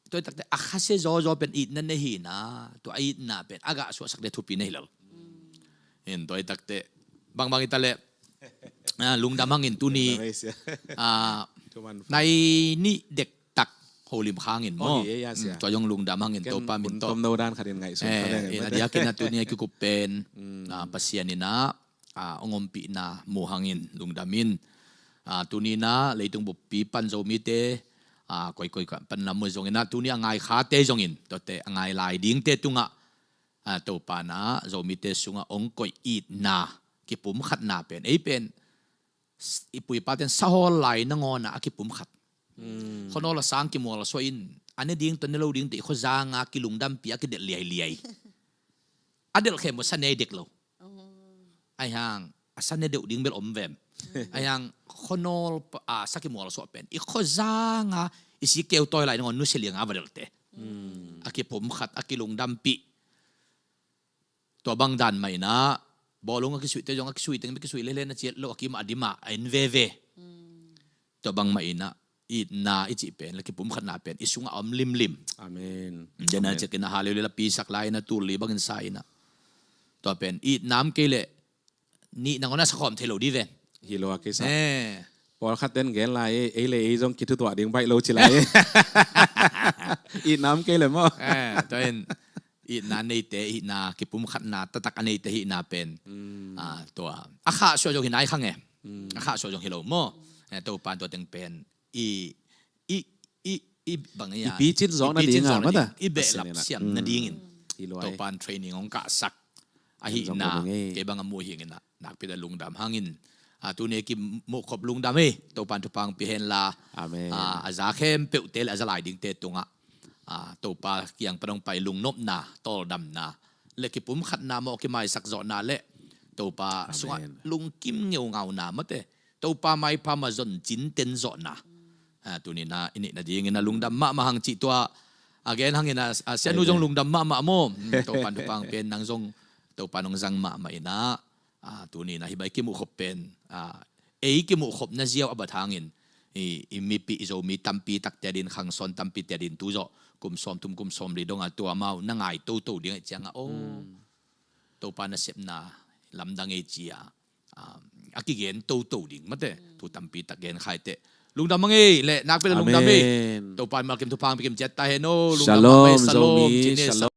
Tua i takte a khasia zawzaw pen itna nei hi na, tua a itna pen a gah suahsak le thupi na hi lo. In tua i takte bangbang i ta le, ah, lungdam hangin tuni, ah, nai nih dektak holim khangin maw. Tua zong lungdam hangin Topa min tawh. Ken mun tom no dan khat in ngaihsun, eh, in a diakin a tuni a kikup pen, ah, Pasian in a, ah, hong ompihna mu hangin lungdam in. Ah, tuni in a leitung buppi pan Zomite, ah, koikoi pan lam mu zongin a tuni a ngai khate zongin, tuate a ngai lai dingte tungah, ah, Topa in a Zomite sungah hong koih itna, kipumkhatna pen, ei pen, s-, i pu i pate'n sahawl lai nangawn a kipumkhat. Mm. Khuanawl a sang kimual a suah in, a ne ding tawh ne lo ding teh i khuazang a kilungdampi a kidelh liailiai. A delh khem uh sa ne dek lo. Oh. Ahi hang a sa ne deuh ding bel om vem. Mm. Ahi hang khuanawl pa, a, sa kimual a suah pen i khuazang a i si keu tawi lai nangawn nusia liang a va delhte. Mm. A kipumkhat, a kilungdampih. Tua bang dan mah in a, bawlung a kisuihte zong a kisuih teng bek kisuih lele na ciat lo, a kim a dim a en veve. Mm. Tua bang mah in a, itna i cih pen, la kipumkhatna pen i sungah om limlim. Amen. Dena ciakin a hallelujah la pisak lai in a tul li bangin sa in a. Tua pen itna om kei leh nih nangawn a sa khawm thei lo di ven. Hi lo a kisa. Eh. Pawlkhat ten gen lai, ei le ei zong kithutuah ding baih lo ci lai. Itna om kei le maw. Eh, tua in itna neite, itna kipumkhatna taktak a neite hihna pen. Mm. Ah, tua. A khahsuah zong hi nai khang e. Mm. A khahsuah zong hi lo maw. Eh, Topa'n tua teng pen i, i, i, i bang ia, i picin zawh nading a, mata, i behlap siam nadingin. Mm. Topa'n training hong kahsak ahihna kei bang a muh hing in a, nakpi tak lungdam hangin. A, tuni a kimuhkhop lungdam hi, Topa'n thupha hong pia hen la. Amen. A, a za khempeuhte le a za lai dingte tungah, a, Topa kiang pan hong pai lungnopna, tawldamna le kipumkhatna, mawh kimaisak zawhna le Topa sungah lungkim ngeungauna mate, Topa maipha mah zon cinten zawhna. A, tuni in a i neih nadingin a lungdam mahmah hang cih tua a gen hangin a, a sianu zong lungdam mahmah maw. Hmm, Topa'n thupha hong pia hen, nang zong Topa'n hong zang mahmah in a, a, tuni in a hih bang i kimuhkhop pen, a, ei kimuhkhopna ziau a bat hangin i, i mipih, i Zomi tampi takte a din, khangsawn tampite a din tu zawh kum sawmthum kum sawmli dong a tua amau na ngai toto ding ahih ciangah, aw, Topa nasepna lamdang ei ci a, a, a kigen toto ding mate. Thu tampi tak gen kha i teh. Lungdam hang ei le, nakpi tak lungdam ei. Amen. Topa'n malkim thupha hong pia kim ciat ta hen aw. Lungdam hang ei. Shalom, Zomi. Shalom.